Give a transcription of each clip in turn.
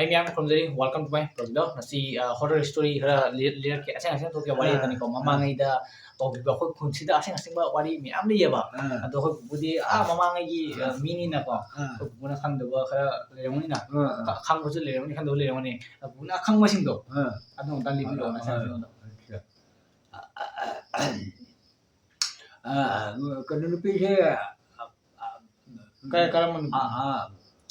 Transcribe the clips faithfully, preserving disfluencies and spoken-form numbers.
ꯑꯩ ꯃꯌꯥꯝ ꯈꯨꯔꯨꯝꯖꯔꯤ, welcome to my ꯄ꯭ꯔꯣꯖꯦꯛꯇꯣ꯫ ꯉꯁꯤ, ꯑ, horror story ꯈꯔ ꯂꯤ-, ꯂꯤꯔꯛꯀꯦ, ꯑꯁꯦꯡ ꯑꯁꯦꯡ ꯊꯣꯛꯀꯦ꯫ ꯋꯥꯔꯤ ꯑꯥ, ꯑꯃꯅꯤꯀꯣ, ꯑꯥ꯫ ꯃꯃꯥꯡꯉꯩꯗ ꯇꯧꯈꯤꯕ ꯑꯩꯈꯣꯏ ꯈꯨꯟꯁꯤꯗ ꯑꯁꯦꯡ ꯑꯁꯦꯡꯕ ꯋꯥꯔꯤ ꯃꯌꯥꯝ ꯂꯩꯌꯦꯕ꯫ ꯑꯥ꯫ ꯑꯗꯣ ꯑꯩꯈꯣꯏ ꯄꯨꯄꯨꯗꯤ, ꯑꯥ, ꯑꯥ꯫ ꯃꯃꯥꯡꯉꯩꯒꯤ, ꯑ, ꯑꯥ꯫ ꯃꯤꯅꯤꯅꯀꯣ, ꯑꯥ꯫ ꯑꯩꯈꯣꯏ ꯄꯨꯄꯨꯅ ꯈꯪꯗꯕ ꯈꯔ ꯂꯩꯔꯝꯒꯅꯤꯅ, ꯑꯥ, ꯑꯥ꯫ ꯈ-, ꯈꯪꯕꯁꯨ ꯂꯩꯔꯝꯒꯅꯤ, ꯈꯪꯗꯕ ꯂꯩꯔꯝꯒꯅꯤ꯫ ꯑꯗꯣ ꯄꯨꯄꯨꯅ ꯑꯈꯪꯕꯁꯤꯡꯗꯣ, ꯑꯥ꯫ ꯑꯗꯨ ꯑꯝꯇ ꯂꯤꯕꯤꯔꯛꯑꯣꯅ, ꯑꯥ, ꯑꯥ, ꯑꯁꯦꯡ ꯑꯁꯦꯡꯕꯗꯣ꯫ ꯑꯥ꯫ ꯑ, ꯀꯩꯅꯣ ꯅꯨꯄꯤꯁꯦ, ꯑ, ꯑ, ꯀꯔ-, ꯀꯔꯝꯕ ꯅꯨꯄꯤ? ꯑ, ꯑ,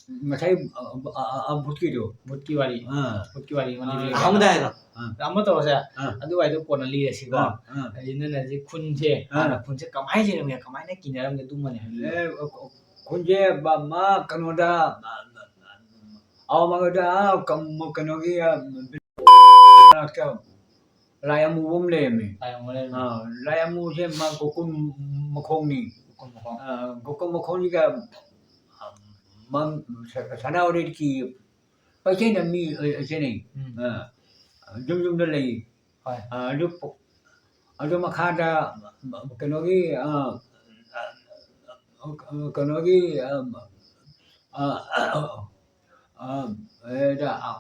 ꯉꯁꯥꯏ, ꯑ, ꯑ, ꯑ, ꯑ, ꯚꯨꯠꯀꯤꯗꯣ꯫ ꯚꯨꯠꯀꯤ ꯋꯥꯔꯤ꯫ ꯑꯥ꯫ ꯚꯨꯠꯀꯤ ꯋꯥꯔꯤ ꯑꯃ ꯑꯥ, ꯂꯤꯔꯒꯦ꯫ ꯑꯍꯥꯟꯕꯗ ꯍꯥꯏꯔꯣ꯫ ꯑꯥ꯫ ꯑꯃ ꯇꯧꯔꯁꯦ꯫ ꯑꯥ꯫ ꯑꯗꯨꯋꯥꯏꯗꯣ ꯀꯣꯟꯅ ꯂꯤꯔꯁꯤꯀꯣ꯫ ꯑꯥ, ꯑꯥ꯫ ꯍꯥꯏꯗꯤ ꯅꯪꯅ ꯍꯧꯖꯤꯛ ꯈꯨꯟꯁꯦ, ꯑꯥ꯫ ꯍꯥꯟꯅ ꯈꯨꯟꯁꯦ ꯀꯃꯥꯏꯅ ꯂꯩꯔꯝꯒꯦ, ꯀꯃꯥꯏꯅ ꯀꯤꯅꯔꯝꯒꯦ, ꯑꯗꯨꯃꯅꯦ ꯍꯥꯏꯕꯤꯌꯨ꯫ ꯑꯦ, ꯈꯨꯟꯁꯦ ꯕ-, ꯃꯥ ꯀꯩꯅꯣꯗ, ꯑꯋꯥꯡꯃꯪꯗ, ꯑꯥ, ꯀ-, ꯀꯩꯅꯣꯒꯤ, ꯑ, ꯃꯅꯥꯛꯇ ꯂꯥꯏ ꯑꯃꯨꯕ ꯑꯃ ꯂꯩꯔꯝꯃꯤ꯫ ꯂꯥꯏ ꯑꯃꯨꯕ ꯂꯩꯔꯝꯃꯤ꯫ ꯑꯥ, ꯂꯥꯏ ꯑꯃꯨꯕꯁꯦ ꯃꯥ ꯒꯣꯀꯨꯜ ꯃꯈꯣꯡꯅꯤ꯫ ꯒꯣꯀꯨꯜ ꯃꯈꯣꯡ꯫ ꯑꯥ, ꯒꯣꯀꯨꯜ ꯃꯈꯣꯡꯁꯤꯒ, ꯑꯥ, ꯃꯪ-, ꯁ-, ꯁꯅꯥ ꯎꯔꯦꯟꯒꯤ ꯄꯩꯊꯩꯅ ꯃꯤ, ꯑ, ꯑ, ꯆꯦꯟꯅꯩ꯫ ꯎꯝ꯫ ꯑꯥ, ꯌꯨꯝ ꯌꯨꯝꯗ ꯂꯩ꯫ ꯍꯣꯏ꯫ ꯑꯥ, ꯑꯗꯨ ꯄꯨ-, ꯑꯗꯨ ꯃꯈꯥꯗ, ꯀꯩꯅꯣꯒꯤ, ꯑꯥ, ꯀꯩꯅꯣꯒꯤ, ꯑꯥ, ꯑꯥ, ꯑꯥ, ꯑꯦꯗ, ꯑꯥ,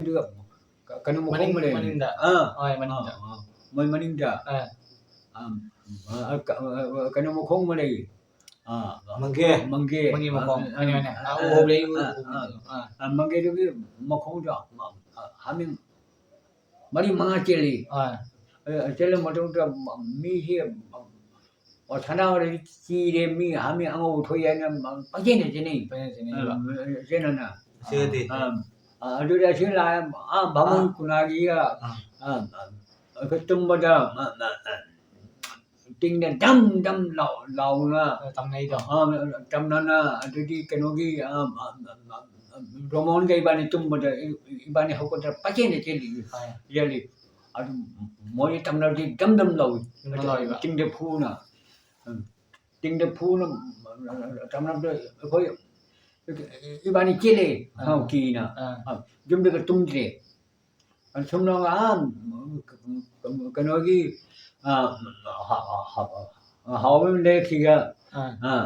ꯑꯗꯨꯒ ꯀꯩꯅꯣ ꯃꯈꯣꯡ ꯃꯅꯤꯡ-, ꯑꯃ ꯂꯩꯔꯝꯃꯤ꯫ ꯃꯅꯤꯡꯗ꯫ ꯑꯥ, ꯍꯣꯏ, ꯃꯅꯤꯡꯗ꯫ ꯑꯥ, ꯑꯥ, ꯃꯣꯏ ꯃꯅꯤꯡꯗ꯫ ꯑꯥ꯫ ꯑꯥ, ꯑꯥ, ꯀ-, ꯑꯥ, ꯀꯩꯅꯣ ꯃꯈꯣꯡ ꯑꯃ ꯂꯩ꯫ ꯑꯥ, ꯃꯪꯒꯦ꯫ ꯃꯪꯒꯦ꯫ ꯃꯪꯒꯦ ꯃꯈꯣꯡ꯫ ꯑꯥ, ꯍꯣꯏꯅꯦ, ꯍꯣꯏꯅꯦ꯫ ꯑꯥ, ꯑꯥ, ꯎꯍꯧꯔꯦ, ꯑꯩ ꯎ-, ꯑꯥ, ꯎ-, ꯑꯥ꯫ ꯑꯥ꯫ ꯑꯥ, ꯃꯪꯒꯦꯗꯨꯒꯤ ꯃꯈꯣꯡꯗꯣ, ꯑꯥ, ꯍꯥꯃꯦꯡ ꯃꯔꯤ ꯃꯉꯥ ꯆꯦꯜꯂꯤ꯫ ꯑꯥ꯫ ꯑ, ꯆꯦꯜꯂ ꯃꯇꯨꯡꯗ ꯃ-, ꯃꯤꯁꯤ, ꯑꯣ, ꯁꯅꯥꯍꯣꯏꯗꯤ ꯆꯤꯔꯦ, ꯃꯤ ꯍꯥꯃꯦꯡ ꯑꯉꯧꯕ ꯊꯣꯛꯏ ꯍꯥꯏꯅ ꯃ-, ꯄꯪꯆꯦꯟꯗ ꯆꯦꯟꯅꯩ꯫ ꯄꯪꯆꯦꯟꯗ ꯆꯦꯟꯅꯩꯕ꯫ ꯑ, ꯆꯦꯟꯅꯅ꯫ ꯆꯦꯟꯅꯗꯦ꯫ ꯑ, ꯑ, ꯑꯗꯨꯗ ꯑꯁꯤ ꯂꯥꯛꯑꯦ, ꯑ, ꯚꯥꯃꯣꯟ ꯑ꯫ ꯈꯨꯟꯅꯥꯒꯤꯒ, ꯑ꯫ ꯑ, ꯑ, ꯑꯩꯈꯣꯏ ꯇꯨꯝꯕꯗ, ꯑ, ꯑ, ꯑ, ꯇꯤꯡꯗ ꯗꯝ ꯗꯝ ꯂꯥꯎ-, ꯂꯥꯎꯅ, ꯑ, ꯇꯝꯅꯩꯗꯣ꯫ ꯑ, ꯇꯝꯅꯅ, ꯑꯗꯨꯗꯤ ꯀꯩꯅꯣꯒꯤ, ꯑ, ꯑ, ꯑ, ꯑ, ꯔꯣꯃꯣꯟꯒ ꯏꯕꯥꯅꯤ ꯇꯨꯝꯕꯗ, ꯏ-, ꯏꯕꯥꯅꯤ ꯍꯧꯒꯠꯇꯅ ꯄꯪꯆꯦꯟꯗ ꯆꯦꯜꯂꯤ, ꯍꯣꯏ꯫ ꯆꯦꯜꯂꯤ꯫ ꯑꯗꯨ ꯃꯣꯏ ꯇꯝꯅꯔꯗꯤ ꯗꯝ ꯗꯝ ꯂꯥꯎꯏ꯫ ꯗꯝ ꯗꯝ ꯂꯥꯎꯏꯕ꯫ ꯇꯤꯡꯗ ꯐꯨꯅ꯫ ꯎꯝ꯫ ꯇꯤꯡꯗ ꯐꯨꯅ ꯇꯝꯅꯕꯗ ꯑꯩꯈꯣꯏ ꯏꯕꯥꯅꯤ ꯆꯦꯜꯂꯦ, ꯑꯥ꯫ ꯀꯤꯅ꯫ ꯑꯥ꯫ ꯑꯥ, ꯌꯨꯝꯗꯒ ꯇꯨꯝꯗ꯭ꯔꯦ꯫ ꯑꯗꯨ ꯁꯨꯝ ꯂꯥꯎ, ꯑꯥ, ꯀꯩꯅꯣꯒꯤ, ꯑꯥ, ꯍꯥꯎꯕ ꯑꯃ ꯂꯩꯔꯛꯈꯤꯒ, ꯑꯥ꯫ ꯑꯥ,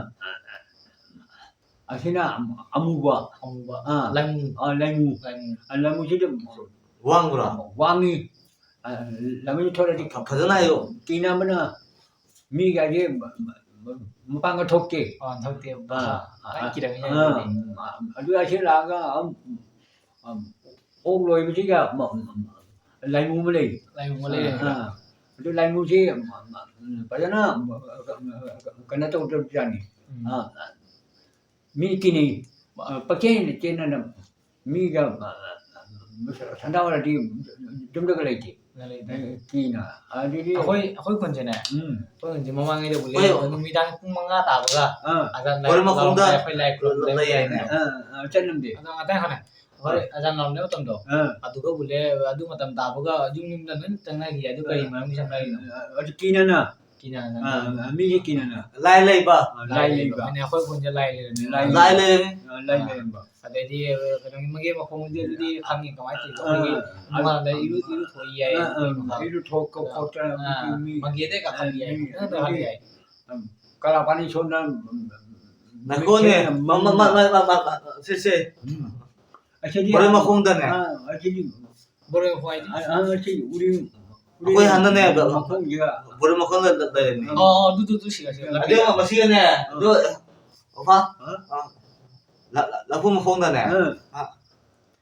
ꯑꯁꯤꯅ ꯑꯃꯨꯕ꯫ ꯑꯃꯨꯕ꯫ ꯑꯥ꯫ ꯂꯥꯏꯃꯨ꯫ ꯑꯥ, ꯂꯥꯏꯃꯨ꯫ ꯂꯥꯏꯃꯨ꯫ ꯑꯥ, ꯂꯥꯏꯃꯨꯁꯤꯗꯤ ꯋꯥꯡꯕ꯭ꯔꯥ? ꯋꯥꯡꯉꯤ꯫ ꯑꯥ, ꯂꯥꯏꯃꯨ ꯊꯣꯛꯂꯗꯤ ꯐ-, ꯐꯖꯅ ꯍꯥꯏꯌꯨ꯫ ꯀꯤꯅꯕꯅ ꯃꯤꯒꯥꯁꯦ ꯃ-, ꯃ-, ꯃ-, ꯃꯄꯥꯡꯒ ꯊꯣꯛꯇꯦ꯫ ꯑꯥ, ꯊꯣꯛꯇꯦ꯫ ꯑꯥ, ꯈꯤꯇꯪ ꯑꯥ, ꯀꯤꯔꯝꯃꯤ ꯑꯥ, ꯌꯥꯏ꯫ ꯑꯗꯨ ꯑꯁꯤ ꯂꯥꯛꯑꯒ ꯑꯝ, ꯑꯝ, ꯑꯣꯛ ꯂꯣꯏꯕꯁꯤꯒ ꯃ-, ꯃ-, ꯂꯥꯏꯃꯨ ꯑꯃ ꯂꯩ꯫ ꯂꯥꯏꯃꯨ ꯑꯃ ꯂꯩ꯫ ꯑꯥ, ꯑꯥ꯫ ꯑꯗꯨ ꯂꯥꯏꯃꯨꯁꯤ ꯐꯖꯅ ꯀꯩꯅꯣ ꯇꯧꯗꯕꯖꯥꯠꯅꯤ꯫ ꯎꯝ꯫ ꯑꯥ, ꯃꯤ ꯀꯤꯅꯩ꯫ ꯄꯪꯆꯦꯟ ꯆꯦꯟꯅꯅ ꯃꯤꯒ ꯁꯟꯗꯥ ꯑꯣꯏꯔꯗꯤ ꯌꯨꯝꯗꯒ ꯂꯩꯇꯦ꯫ ꯂꯩꯇꯦ꯫ ꯀꯤꯅ꯫ ꯑꯗꯨꯗꯤ ꯑꯩꯈꯣꯏ, ꯑꯩꯈꯣꯏ ꯈꯨꯟꯁꯦꯅꯦ꯫ ꯎꯝ꯫ ꯑꯩꯈꯣꯏ ꯈꯨꯟꯁꯦ ꯃꯃꯥꯡꯉꯩꯗꯕꯨ ꯍꯣꯏ꯫ ꯂꯩ꯫ ꯅꯨꯃꯤꯗꯥꯡ ꯄꯨꯡ ꯃꯉꯥ ꯇꯥꯕꯒ ꯑꯥ꯫ ꯑꯖꯥꯟ ꯂꯥꯏ ꯕꯣꯔ ꯃꯈꯣꯡꯗ ꯈꯨꯔꯨꯝꯕ, ꯑꯩꯈꯣꯏ ꯂꯥꯏ ꯈꯨꯔꯨꯝꯕ ꯂꯩ ꯍꯥꯏꯅꯦ꯫ ꯑꯥ, ꯑꯥ, ꯆꯠꯂꯝꯗꯦ꯫ ꯑꯗꯣ ꯉꯥꯛꯇꯪ ꯍꯥꯟꯅ ꯑꯩꯈꯣꯏ ꯑꯥ꯫ ꯑꯖꯥꯟ ꯂꯥꯎꯔꯝꯗꯥꯏ ꯃꯇꯝꯗꯣ, ꯑꯥ꯫ ꯑꯗꯨꯒꯕꯨ ꯂꯦ-, ꯑꯗꯨ ꯃꯇꯝ ꯇꯥꯕꯒ ꯌꯨꯝ ꯌꯨꯝꯗ ꯂꯣꯏ ꯆꯪꯅꯈꯤ꯫ ꯑꯗꯨ ꯀꯔꯤ ꯑꯥ꯫ ꯃꯔꯝꯒꯤ ꯆꯪꯅꯔꯤꯅꯣ? ꯑꯗꯨ ꯀꯤꯅꯅ꯫ ꯀꯤꯅꯅ꯫ ꯑꯥ, ꯃꯤꯁꯦ ꯀꯤꯅꯅ꯫ ꯂꯥꯏ ꯂꯩꯕ꯫ ꯑꯥ, ꯂꯥꯏ ꯂꯩꯕ꯫ ꯍꯥꯏꯅꯦ, ꯑꯩꯈꯣꯏ ꯈꯨꯟꯁꯦ ꯂꯥꯏ ꯂꯩꯔꯝꯃꯦ꯫ ꯂꯥꯏ ꯂꯥꯏ ꯂꯩꯔꯝꯃꯦ꯫ ꯂꯩꯔꯝꯃꯦ꯫ ꯑꯥ, ꯂꯥꯏ ꯑꯥ꯫ ꯂꯩꯔꯝꯕ꯫ ꯑꯗꯩꯗꯤ, ꯑ, ꯀꯩꯅꯣꯒꯤ ꯃꯒꯦ ꯃꯈꯣꯡꯁꯦ ꯑꯗꯨꯗꯤ ꯈꯪꯉꯤ ꯀꯃꯥꯏꯅ ꯇꯧꯔꯤꯅꯣ? ꯑꯥ, ꯑꯩꯈꯣꯏꯒꯤ ꯑꯥ, ꯅꯣꯡꯉꯥꯜꯂꯝꯗꯥꯏ ꯏꯔꯨ, ꯏꯔꯨꯊꯣꯛꯏ ꯍꯥꯏ꯫ ꯑꯥ, ꯑꯥ, ꯏꯔꯨꯊꯣꯛ ꯈꯣꯠꯇꯅ ꯑꯥ, ꯃꯤ, ꯃꯤ, ꯃꯪꯒꯦꯗꯩ ꯀꯥꯈꯠꯂꯤ ꯍꯥꯏ꯫ ꯑꯥ, ꯐꯖꯅ ꯀꯥꯈꯠꯂꯤ ꯍꯥꯏ꯫ ꯀꯂꯥꯄꯥꯅꯤ ꯁꯣꯝꯗ ꯉꯥꯏꯈꯣꯅꯦ꯫ ꯃ-, ꯃ-, ꯃ-, ꯃ-, ꯃ-, ꯃ-, ꯁꯦ, ꯁꯦ꯫ ꯎꯝ꯫ ꯑꯁꯤꯗꯤ ꯕꯣꯔꯦ ꯃꯈꯣꯡꯗꯅꯦ꯫ ꯑꯥ, ꯑꯁꯤꯗꯤ ꯕꯣꯔꯦ ꯃꯈꯣꯡ ꯍꯥꯏꯗꯤ? ꯑꯥ, ꯑꯥ, ꯑꯁꯤ ꯎꯔꯤꯡ, ꯎꯔꯤꯡ ꯑꯩꯈꯣꯏ ꯍꯟꯗꯅꯦ, ꯃꯈꯣꯡꯁꯤꯒ꯫ ꯕꯣꯔꯦ ꯃꯈꯣꯡꯗ ꯂꯩꯔꯝꯃꯤ꯫ ꯑꯣ, ꯑꯣ, ꯑꯗꯨ, ꯑꯗꯨ, ꯑꯗꯨ ꯁꯤꯒ, ꯁꯤꯒ꯫ ꯑꯗꯨ ꯃꯁꯤꯒꯅꯦ, ꯑꯥ꯫ ꯑꯗꯨ, ꯑꯣꯐꯥ, ꯑꯥ꯫ ꯑꯥ꯫ ꯂ-, ꯂ-, ꯂꯐꯨ ꯃꯈꯣꯡꯗꯅꯦ꯫ ꯑꯥ꯫ ꯑꯥ꯫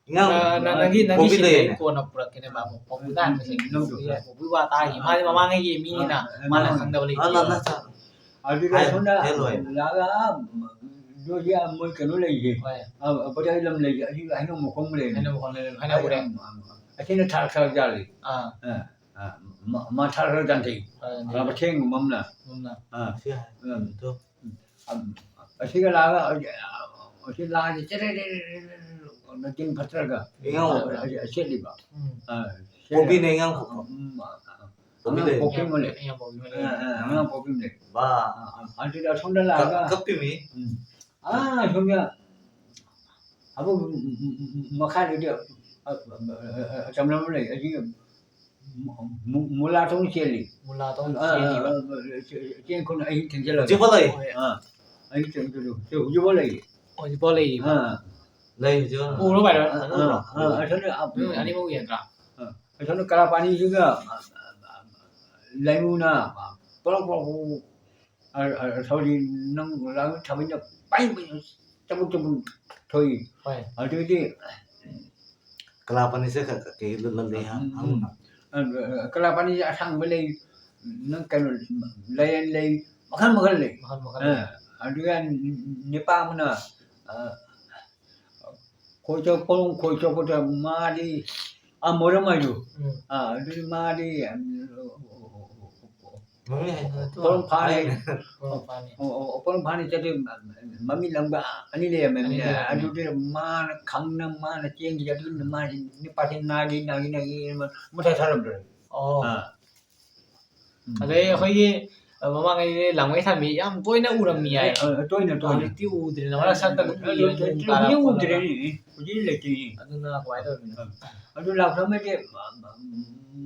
ꯏꯟꯖꯥꯡ ꯑ, ꯅ-, ꯅꯪꯒꯤ, ꯅꯪꯒꯤ ꯀꯣꯕꯤ ꯁꯤꯗꯩ ꯂꯩꯌꯦꯅꯦ꯫ ꯀꯣꯟꯅ ꯄꯨꯔꯛꯀꯦꯅꯦ, ꯕꯥꯕꯨ꯫ ꯄꯥꯕꯨꯡꯗ ꯍꯥꯟꯅ ꯁꯤꯡꯉꯦ꯫ ꯂꯧꯗꯣ꯫ ꯄꯥꯕꯨꯡꯒꯤ ꯋꯥ ꯇꯥꯈꯤ꯫ ꯃꯥꯗꯤ ꯃꯃꯥꯡꯉꯩꯒꯤ ꯃꯤꯅꯤꯅ, ꯑ, ꯑ, ꯃꯥꯅ ꯅꯪ, ꯈꯪꯗꯕ ꯂꯩꯇꯦ꯫ ꯑ, ꯅꯪ, ꯅꯪ ꯆꯥ-, ꯑꯗꯨꯗ ꯍꯥꯏ-, ꯁꯣꯝꯗ ꯍꯥꯏ ꯂꯣꯏꯔꯦ꯫ ꯂꯥꯛꯑꯒ, ꯅꯣꯏꯒꯤ ꯃꯣꯏ ꯀꯩꯅꯣ ꯂꯩꯌꯦ꯫ ꯍꯣꯏ꯫ ꯑ, ꯑ, ꯕꯖꯥꯔ ꯂꯝ ꯂꯩꯌꯦ꯫ ꯑꯁꯤ ꯍꯩꯅꯧ ꯃꯈꯣꯡ ꯂꯩꯌꯦ꯫ ꯍꯩꯅꯧ ꯃꯈꯣꯡ ꯂꯩꯌꯦ꯫ ꯍꯩꯅꯧ ꯄꯨꯔꯦ꯫ ꯑ, ꯑ, ꯑꯁꯤꯅ ꯊꯥꯔ ꯈꯔ ꯌꯥꯜꯂꯤ꯫ ꯑꯥ꯫ ꯑ, ꯑ, ꯃ-, ꯃ-, ꯊꯥꯔ ꯈꯔ ꯌꯥꯟꯊꯩ꯫ ꯈꯔ ꯌꯥꯟꯊꯩ꯫ ꯑ, ꯃꯊꯦꯡ ꯃꯝꯅ꯫ ꯃꯝꯅ꯫ ꯑ, ꯁꯤ ꯍꯥꯏ-, ꯎꯝ꯫ ꯑꯗꯨ꯫ ꯑꯝ, ꯑꯁꯤꯒ ꯂꯥꯛꯑꯒ ꯍꯧꯖꯤꯛ, ꯑ, ꯑꯁꯤ ꯂꯥꯛꯑꯗꯤ ꯆꯦꯔꯦ ꯔꯦ ꯔꯦ ꯔꯦ ꯔꯦ ꯔꯦ ꯅꯆꯤꯟ ꯐꯠꯇ꯭ꯔꯒ, ꯏꯉꯥꯎ ꯑ, ꯑ, ꯁꯦꯠꯂꯤꯕ꯫ ꯎꯝ꯫ ꯑ, ꯁꯦꯠꯂꯤ-, ꯄꯣꯕꯤꯅ ꯏꯉꯥꯎ ꯈꯣꯠꯄ꯫ ꯎꯝ, ꯑ, ꯑ, ꯄꯣꯕꯤ ꯑꯉꯥꯡ ꯂꯩ꯫ ꯄꯣꯛꯄꯤ ꯑꯃ ꯂꯩ꯫ ꯏꯉꯥꯎ ꯄꯣꯛꯄꯤ ꯑꯃ ꯂꯩ꯫ ꯑ, ꯑ, ꯑꯉꯥꯡ ꯄꯣꯛꯄꯤ ꯑꯃ ꯂꯩ꯫ ꯕꯥ꯫ ꯑ, ꯑ, ꯑꯗꯨꯗ ꯑꯁꯣꯝꯗ ꯂꯥꯛꯑꯒ, ꯀꯞ-, ꯀꯞꯄꯤꯃꯤ꯫ ꯎꯝ꯫ ꯑꯥ, ꯑꯁꯣꯝꯗ ꯍꯥꯏꯕꯨ ꯃꯈꯥꯗꯗꯤ, ꯑ, ꯑ, ꯑ, ꯆꯝꯂꯕ ꯂꯩ꯫ ꯑꯁꯤ ꯃꯨ-, ꯃꯨ-, ꯃꯨꯂꯥ ꯇꯧꯅ ꯆꯦꯜꯂꯤ꯫ ꯃꯨꯂꯥ ꯇꯧꯅ ꯑ, ꯑ, ꯆꯦꯜꯂꯤꯕ꯫ ꯑ, ꯑ, ꯆꯦ-, ꯆꯦꯡ ꯈꯨꯟ ꯑꯍꯤꯡ ꯊꯦꯡꯖꯤꯜꯂꯒ꯫ ꯍꯧꯖꯤꯛꯐꯥꯎ ꯂꯩ? ꯍꯣꯏ꯫ ꯑꯥ, ꯑꯍꯤꯡ ꯊꯦꯡꯖꯤꯜꯂꯒ꯫ ꯁꯤ ꯍꯧꯖꯤꯛꯐꯥꯎ ꯂꯩ꯫ ꯍꯧꯖꯤꯛꯐꯥꯎ ꯂꯩꯔꯤꯕ꯫ ꯑꯥ, ꯂꯩꯕꯁꯨ ꯎꯔꯣ ꯚꯥꯏ? ꯑꯥ, ꯑꯥ, ꯑꯥ, ꯑꯁꯣꯝꯗ, ꯑꯥ, ꯎꯝ, ꯑꯅꯤꯃꯛ ꯎꯏ ꯅꯠꯇ꯭ꯔꯥ? ꯑꯁꯣꯝꯗ ꯀꯂꯥꯄꯥꯅꯤꯁꯤꯒ ꯂꯩꯃꯨꯅ ꯄꯣꯔꯣꯛ ꯄꯣꯔꯣꯛ, ꯑ, ꯑ, ꯁꯣꯔꯤ, ꯅꯪ ꯂꯥꯛ ꯊꯥꯕꯩꯅ ꯄꯥꯏ ꯄꯥꯏ ꯆꯕꯨꯛ ꯆꯕꯨꯛ ꯊꯣꯛꯏ꯫ ꯍꯣꯏ꯫ ꯑꯗꯨꯗꯤ ꯀꯂꯥꯄꯥꯅꯤꯁꯦ ꯀ- ꯀ- ꯀꯩ ꯂ- ꯂ- ꯂꯩ ꯍꯥ- ꯎꯝ, ꯍꯪꯉꯨꯅ꯫ ꯑ, ꯀꯂꯥꯄꯥꯅꯤꯁꯦ ꯑꯁꯥꯡꯕ ꯂꯩ, ꯅꯪ ꯀꯩꯅꯣ, ꯂꯥꯏꯔꯦꯟ ꯂꯩ, ꯃꯈꯜ ꯃꯈꯜ ꯂꯩ꯫ ꯃꯈꯜ ꯃꯈꯜ꯫ ꯑ, ꯑꯗꯨꯒ ꯅꯤꯄꯥ ꯑꯃꯅ, ꯑ, ꯈꯣꯏ ꯆꯣꯞ-, ꯄꯣꯔꯣꯝ ꯈꯣꯏ ꯆꯣꯞꯄꯗ ꯃꯥꯗꯤ, ꯑ, ꯃꯣꯏꯔꯥꯡ ꯃꯥꯏꯗꯨ꯫ ꯎꯝ꯫ ꯑ, ꯑꯗꯨꯗꯤ ꯃꯥꯗꯤ, ꯎꯝ, ꯃꯃꯤꯡ ꯍꯥꯏꯗꯅ ꯑꯗꯨ ꯄꯣꯔꯣꯝ ꯐꯥꯅꯤ꯫ ꯍꯥꯏꯗꯅ꯫ ꯄꯣꯔꯣꯝ ꯐꯥꯅꯤ꯫ ꯑꯣ, ꯑꯣ, ꯄꯣꯔꯣꯝ ꯐꯥꯅꯤ ꯆꯠꯇꯦ, ꯃꯃꯤꯠ ꯂꯪꯕ ꯑꯅꯤ ꯂꯩꯔꯝꯃꯦ꯫ ꯑꯅꯤ ꯂꯩꯔꯝꯃꯦ꯫ ꯑꯗꯨꯗꯤ ꯃꯥꯅ ꯈꯪꯅ ꯃꯥꯅ ꯆꯦꯟꯈꯤ ꯑꯗꯨꯅ ꯃꯥꯁꯤ ꯅꯤꯄꯥꯁꯤ ꯅꯥꯒꯤ, ꯅꯥꯒꯤ, ꯅꯥꯒꯤ ꯃꯊꯥ ꯁꯥꯔꯝꯗ꯭ꯔꯦ꯫ ꯑꯣ꯫ ꯑꯥ꯫ ꯎꯝ꯫ ꯑꯗꯩ ꯑꯩꯈꯣꯏꯒꯤ, ꯑ, ꯃꯃꯥꯡꯉꯩꯗꯤ ꯂꯥꯡꯃꯩ ꯊꯥꯟꯕꯤ ꯌꯥꯝ ꯇꯣꯏꯅ ꯎꯔꯝꯃꯤ ꯍꯥꯏ꯫ ꯑ, ꯇꯣꯏꯅ, ꯇꯣꯏꯅ꯫ ꯍꯧꯖꯤꯛꯇꯤ ꯎꯗ꯭ꯔꯦꯅ, ꯃꯔꯛ ꯁꯛꯇ ꯎꯏꯌꯦ, ꯅꯣꯡ ꯇꯥꯔꯛꯄ ꯍꯧꯖꯤꯛ ꯈꯣꯠꯂꯒ꯫ ꯎꯗ꯭ꯔꯦꯅꯦ꯫ ꯍꯧꯖꯤꯛ ꯂꯩꯇꯦꯅꯦ꯫ ꯑꯗꯨꯅ ꯀꯃꯥꯏꯅ ꯇꯧꯔꯤꯅꯣ? ꯑꯗꯨ ꯂꯥꯛꯇ꯭ꯔꯃꯗꯤ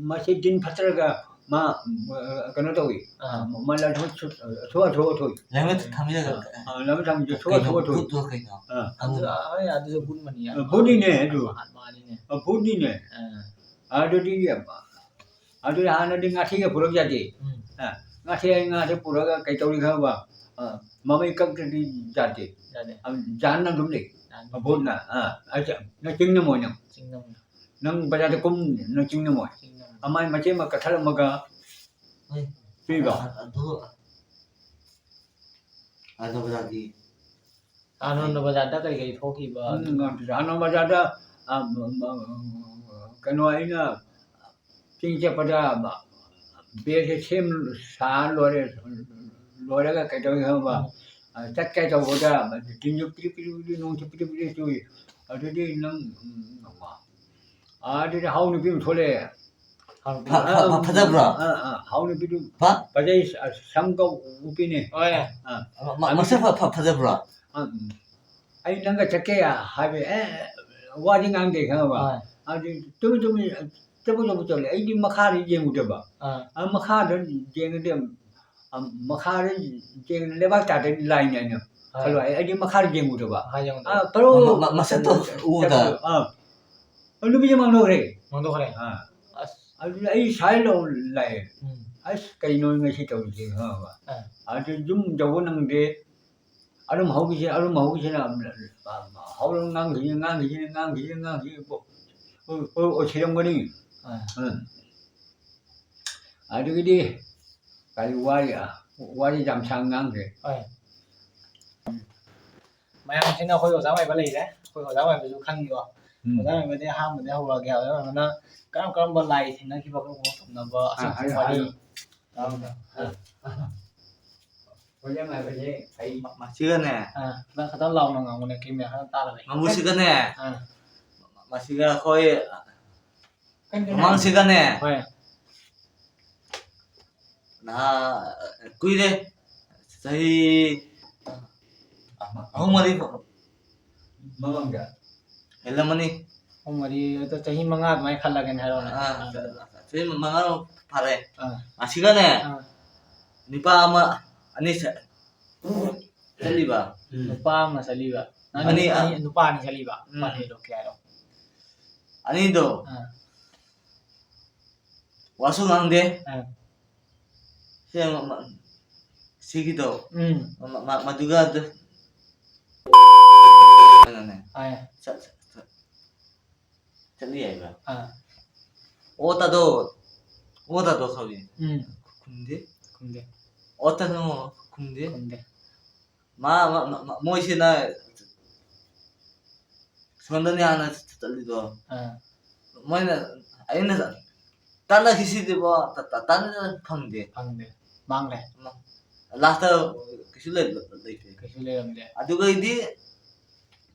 ꯃꯁꯤ ꯗꯤꯟ ꯐꯠꯇ꯭ꯔꯒ ꯃꯥ, ꯑ, ꯀꯩꯅꯣ ꯇꯧꯏ꯫ ꯑꯥ꯫ ꯃꯥ ꯂꯥꯛꯇ꯭ꯔꯃꯗꯤ ꯁꯨ-, ꯁꯨ-, ꯁꯨ-, ꯁꯨ-, ꯁꯨ-, ꯂꯥꯏꯃꯩ ꯊꯥꯡꯃꯩꯗ ꯑ, ꯂꯥꯏꯃꯩ ꯊꯥꯡꯃꯩꯗ ꯁꯨ-, ꯀꯩꯅꯣ ꯁꯨ-, ꯁꯨ-, ꯚꯨꯠꯇꯣ ꯀꯩꯅꯣ? ꯑ, ꯑꯗꯨ, ꯍꯣꯏ, ꯑꯗꯨꯁꯨ ꯚꯨꯠ ꯃꯅꯤ꯫ ꯑ, ꯚꯨꯠꯅꯤꯅꯦ ꯑꯗꯨ꯫ ꯃꯍꯥꯠꯃꯥꯅꯤꯅꯦ꯫ ꯑ, ꯚꯨꯠꯅꯤꯅꯦ꯫ ꯑꯥ꯫ ꯑꯗꯨꯗꯤ, ꯑꯗꯨꯗꯤ ꯍꯥꯟꯅꯗꯤ ꯉꯥꯊꯤꯒ ꯄꯨꯔꯛ ꯌꯥꯗꯦ꯫ ꯎꯝ꯫ ꯑ, ꯉꯥꯊꯤ ꯍꯥꯏ ꯉꯥꯁꯦ ꯄꯨꯔꯛꯑꯒ ꯀꯩ ꯇꯧꯔꯤ ꯈꯪꯉꯕ? ꯑ, ꯃꯃꯩ ꯀꯛꯇ꯭ꯔꯗꯤ ꯌꯥꯗꯦ꯫ ꯌꯥꯗꯦ꯫ ꯑ, ꯖꯥꯟꯅ ꯑꯗꯨꯝ ꯂꯩ꯫ ꯌꯥꯗꯦ꯫ ꯑ, ꯚꯨꯠꯅ꯫ ꯑ, ꯑ, ꯅꯪ ꯆꯤꯡꯅꯃꯣꯏ ꯅꯪ꯫ ꯆꯤꯡꯅꯃꯣꯏ꯫ ꯅꯪ ꯕꯖꯥꯔꯗ ꯀꯨꯝ, ꯅꯪ ꯆꯤꯡꯅꯃꯣꯏ꯫ ꯆꯤꯡꯅꯃꯣꯏ꯫ ꯑꯃꯥꯏ ꯃꯆꯦ ꯑꯃ ꯀꯠꯊꯠꯂꯝꯃꯒ ꯍꯣꯏ꯫ ꯄꯤꯕ꯫ ꯑ-, ꯑꯗꯨ ꯑꯥꯅꯟꯗ ꯕꯖꯥꯔꯗꯤ꯫ ꯑꯥꯅꯟꯗ ꯕꯖꯥꯔꯗ ꯀꯔꯤ ꯀꯔꯤ ꯊꯣꯛꯈꯤꯕ? ꯎꯝ, ꯑꯥꯅꯟꯗ ꯕꯖꯥꯔꯗ, ꯑ, ꯃ-, ꯃ-, ꯀꯩꯅꯣ ꯑꯩꯅ ꯆꯤꯡ ꯆꯠꯄꯗ ꯕꯦꯒꯁꯦ ꯁꯦꯝ ꯁꯥ ꯂꯣꯏꯔꯦ, ꯂꯣꯏꯔꯒ ꯀꯩꯗꯧꯔꯤ ꯈꯪꯕ? ꯑ, ꯆꯠꯀꯦ ꯇꯧꯕꯗ ꯇꯤꯟꯁꯨ ꯄꯤꯔꯤ ꯄꯤꯔꯤ ꯄꯤꯔꯤ, ꯅꯣꯡꯁꯨ ꯄꯤꯔꯤ ꯄꯤꯔꯤ ꯆꯨꯏ꯫ ꯑꯗꯨꯗꯤ ꯅꯪ, ꯎꯝ, ꯑꯗꯨꯗꯤ ꯍꯥꯎ ꯅꯨꯄꯤ ꯑꯃ ꯊꯣꯛꯂꯛꯑꯦ꯫ ꯐ-, ꯐ-, ꯐ-, ꯐꯖꯕ꯭ꯔꯣ? ꯑ, ꯑ, ꯍꯥꯎ ꯅꯨꯄꯤꯗꯨ ꯐ-? ꯐꯖꯩ, ꯑ, ꯁꯝꯒ ꯎꯞꯄꯤꯅꯦ꯫ ꯍꯣꯏ꯫ ꯑ, ꯃ-, ꯃ-, ꯃꯁꯛ ꯐ-, ꯐ-, ꯐꯖꯕ꯭ꯔꯣ? ꯑ, ꯎꯝ꯫ ꯑꯩ ꯅꯪꯒ ꯆꯠꯀꯦ ꯍꯥꯏꯕ, ꯑꯦ, ꯋꯥꯗꯤ ꯉꯥꯡꯗꯦ ꯈꯪꯉꯕ? ꯍꯣꯏ꯫ ꯑꯗꯨ ꯇꯨꯃꯤꯟ ꯇꯨꯃꯤꯟ ꯆꯠꯄ ꯆꯠꯄ ꯆꯠꯂꯦ꯫ ꯑꯩꯗꯤ ꯃꯈꯥꯗ ꯌꯦꯡꯉꯨꯗꯦꯕ꯫ ꯑꯥ꯫ ꯑ, ꯃꯈꯥꯗ ꯌꯦꯡꯉꯗꯤ, ꯑ, ꯃꯈꯥꯗ ꯌꯦꯡꯉꯗꯤ ꯂꯩꯕꯥꯛ ꯇꯥꯗꯗꯤ ꯂꯥꯏꯅꯦ ꯑꯩꯅ꯫ ꯈꯜꯂꯣ, ꯑꯩ, ꯑꯩꯗꯤ ꯃꯈꯥꯗ ꯌꯦꯡꯉꯨꯗꯕ꯫ ꯃꯈꯥ ꯌꯦꯡꯉꯨꯗꯕ꯫ ꯑꯥ, ꯄꯔꯣ-, ꯃ-, ꯃ-, ꯃꯁꯛꯇꯣ ꯎꯗ꯫ ꯑꯥ꯫ ꯑꯗꯨ ꯅꯨꯄꯤꯁꯦ ꯃꯥꯡꯊꯣꯛꯈ꯭ꯔꯦ꯫ ꯃꯥꯡꯊꯣꯛꯈ꯭ꯔꯦ꯫ ꯑꯥ꯫ ꯑꯁ꯫ ꯑꯗꯨꯗꯤ ꯑꯩ ꯁꯥꯏ ꯂꯧ ꯂꯥꯛꯑꯦ꯫ ꯎꯝ꯫ ꯑꯁ, ꯀꯩꯅꯣ ꯉꯁꯤ ꯇꯧꯔꯤꯁꯦ ꯈꯪꯉꯕ? ꯑꯥ꯫ ꯑꯗꯨ ꯌꯨꯝ ꯌꯧꯕ ꯅꯪꯗꯦ꯫ ꯑꯗꯨꯝ ꯍꯧꯈꯤꯁꯦ, ꯑꯗꯨꯝ ꯍꯧꯈꯤꯁꯦꯅ ꯍꯧꯔꯒ ꯉꯥꯡꯈꯤꯁꯦ, ꯉꯥꯡꯈꯤꯁꯦ, ꯉꯥꯡꯈꯤꯁꯦ, ꯉꯥꯡꯈꯤꯁꯦ, ꯑꯣ-, ꯑꯣ-, ꯑꯣꯏꯁꯤꯜꯂꯝꯒꯅꯤ꯫ ꯑꯥ꯫ ꯎꯝ꯫ ꯑꯗꯨꯒꯤꯗꯤ ꯀꯔꯤ ꯋꯥꯔꯤ, ꯋꯥꯔꯤ ꯌꯥꯝ ꯁꯥꯡ ꯉꯥꯡꯈ꯭ꯔꯦ꯫ ꯍꯣꯏ꯫ ꯃꯌꯥꯝꯁꯤꯅ ꯑꯩꯈꯣꯏ ꯑꯣꯖꯥ ꯃꯥꯏꯕ ꯂꯩꯔꯦ꯫ ꯑꯩꯈꯣꯏ ꯑꯣꯖꯥ ꯃꯥꯏꯕꯁꯨ ꯈꯪꯉꯤꯀꯣ꯫ ꯎꯝ꯫ ꯑꯣꯖꯥ ꯃꯥꯏꯕꯗꯤ ꯑꯍꯥꯟꯕꯗꯒꯤ ꯍꯧꯔꯛꯑꯒꯦ꯫ ꯑꯣꯖꯥ ꯃꯥꯏꯕꯅ ꯀꯔꯝ ꯀꯔꯝꯕ ꯂꯥꯏ ꯊꯦꯡꯅꯈꯤꯕ, ꯀꯔꯝ ꯀꯔꯝꯕ ꯊꯨꯡꯅꯕ, ꯑꯥ, ꯑꯁꯨꯝꯕ ꯍꯥꯏꯌꯣ, ꯋꯥꯔꯤ꯫ ꯍꯥꯏꯌꯣ꯫ ꯑꯥ꯫ ꯑꯣꯖꯥ ꯃꯥꯏꯕꯁꯦ ꯑꯩ ꯃ-, ꯃꯁꯤꯒꯅꯦ꯫ ꯑꯥ, ꯈꯤꯇꯪ, ꯈꯤꯇꯪ ꯂꯥꯎꯅ ꯉꯥꯡꯉꯨꯅꯦ, ꯀꯦꯃꯦꯔꯥ ꯈꯤꯇꯪ ꯇꯥꯗꯕꯩ꯫ ꯃꯕꯨꯛꯁꯤꯒꯅꯦ꯫ ꯑꯥ꯫ ꯃꯁꯤꯒ ꯑꯩꯈꯣꯏ ꯀꯩꯅꯣ? ꯃꯃꯥꯡꯁꯤꯒꯅꯦ꯫ ꯍꯣꯏ꯫ ꯅꯍꯥ, ꯀꯨꯏꯔꯦ꯫ ꯆꯍꯤ ꯑꯍꯨꯝ ꯃꯔꯤ ꯃꯃꯥꯡꯗ꯫ ꯍꯦꯜꯂꯝꯃꯅꯤ꯫ ꯑꯍꯨꯝ ꯃꯔꯤ, ꯑꯗꯣ ꯆꯍꯤ ꯃꯉꯥ ꯑꯗꯨꯃꯥꯏꯅ ꯈꯜꯂꯒꯦꯅꯦ, ꯍꯥꯏꯔꯛꯑꯣꯅꯦ꯫ ꯑꯥ, ꯑꯥ꯫ ꯆꯍꯤ ꯃꯉꯥꯃꯨꯛ ꯐꯥꯔꯦ꯫ ꯑꯥ꯫ ꯑꯁꯤꯒꯅꯦ, ꯑꯥ꯫ ꯅꯨꯄꯥ ꯑꯃ, ꯑꯅꯤ ꯆꯠ-, ꯆꯠꯂꯤꯕ꯫ ꯎꯝ꯫ ꯅꯨꯄꯥ ꯑꯃ ꯆꯠꯂꯤꯕ꯫ ꯅꯪ ꯑꯅꯤ, ꯑꯅꯤ, ꯑꯥ꯫ ꯅꯨꯄꯥ ꯑꯅꯤ ꯆꯠꯂꯤꯕ? ꯎꯝ꯫ ꯅꯨꯄꯥ ꯑꯅꯤꯗꯣ ꯀꯌꯥꯅꯣ? ꯑꯅꯤꯗꯣ꯫ ꯑꯥ꯫ ꯋꯥꯁꯨ ꯉꯥꯡꯗꯦ꯫ ꯑꯥ꯫ ꯁꯤ ꯃ-, ꯃ-, ꯁꯤꯒꯤꯗꯣ꯫ ꯎꯝ꯫ ꯃ-, ꯃ-, ꯃꯗꯨꯒ ꯑꯗꯨ-, ꯀꯩꯅꯣꯅꯦ꯫ ꯑꯥ꯫ ꯆꯠ-, ꯆꯠ-, ꯆꯠ-, ꯆꯠꯂꯤ ꯍꯥꯏꯕ꯫ ꯑꯥ꯫ ꯑꯣ ꯇꯥꯗꯣ, ꯑꯣ ꯇꯥꯗꯣ ꯀꯧꯏ꯫ ꯎꯝ꯫ ꯈꯨꯝꯗꯦ꯫ ꯈꯨꯝꯗꯦ꯫ ꯑꯣ ꯇꯥꯗꯣ ꯈꯨꯝꯗꯦ꯫ ꯈꯨꯝꯗꯦ꯫ ꯃꯥ, ꯃ-, ꯃ-, ꯃ-, ꯃꯣꯏꯁꯤꯅ ꯁꯣꯝꯗꯅꯤ ꯍꯥꯟꯅ ꯆꯠꯂꯤꯗꯣ꯫ ꯑꯥ꯫ ꯃꯣꯏꯅ, ꯑꯩꯅ ꯇꯥꯟꯅꯈꯤꯁꯤꯗꯤꯕꯣ, ꯇ-, ꯇ-, ꯇꯥꯟꯅ ꯐꯪꯗꯦ꯫ ꯐꯪꯗꯦ꯫ ꯃꯥꯡꯂꯦ꯫ ꯃ-, last ꯀꯩꯁꯨ ꯂꯩ-, ꯂꯩꯇꯦ꯫ ꯀꯩꯁꯨ ꯂꯩꯔꯝꯗꯦ꯫ ꯑꯗꯨꯒꯩꯗꯤ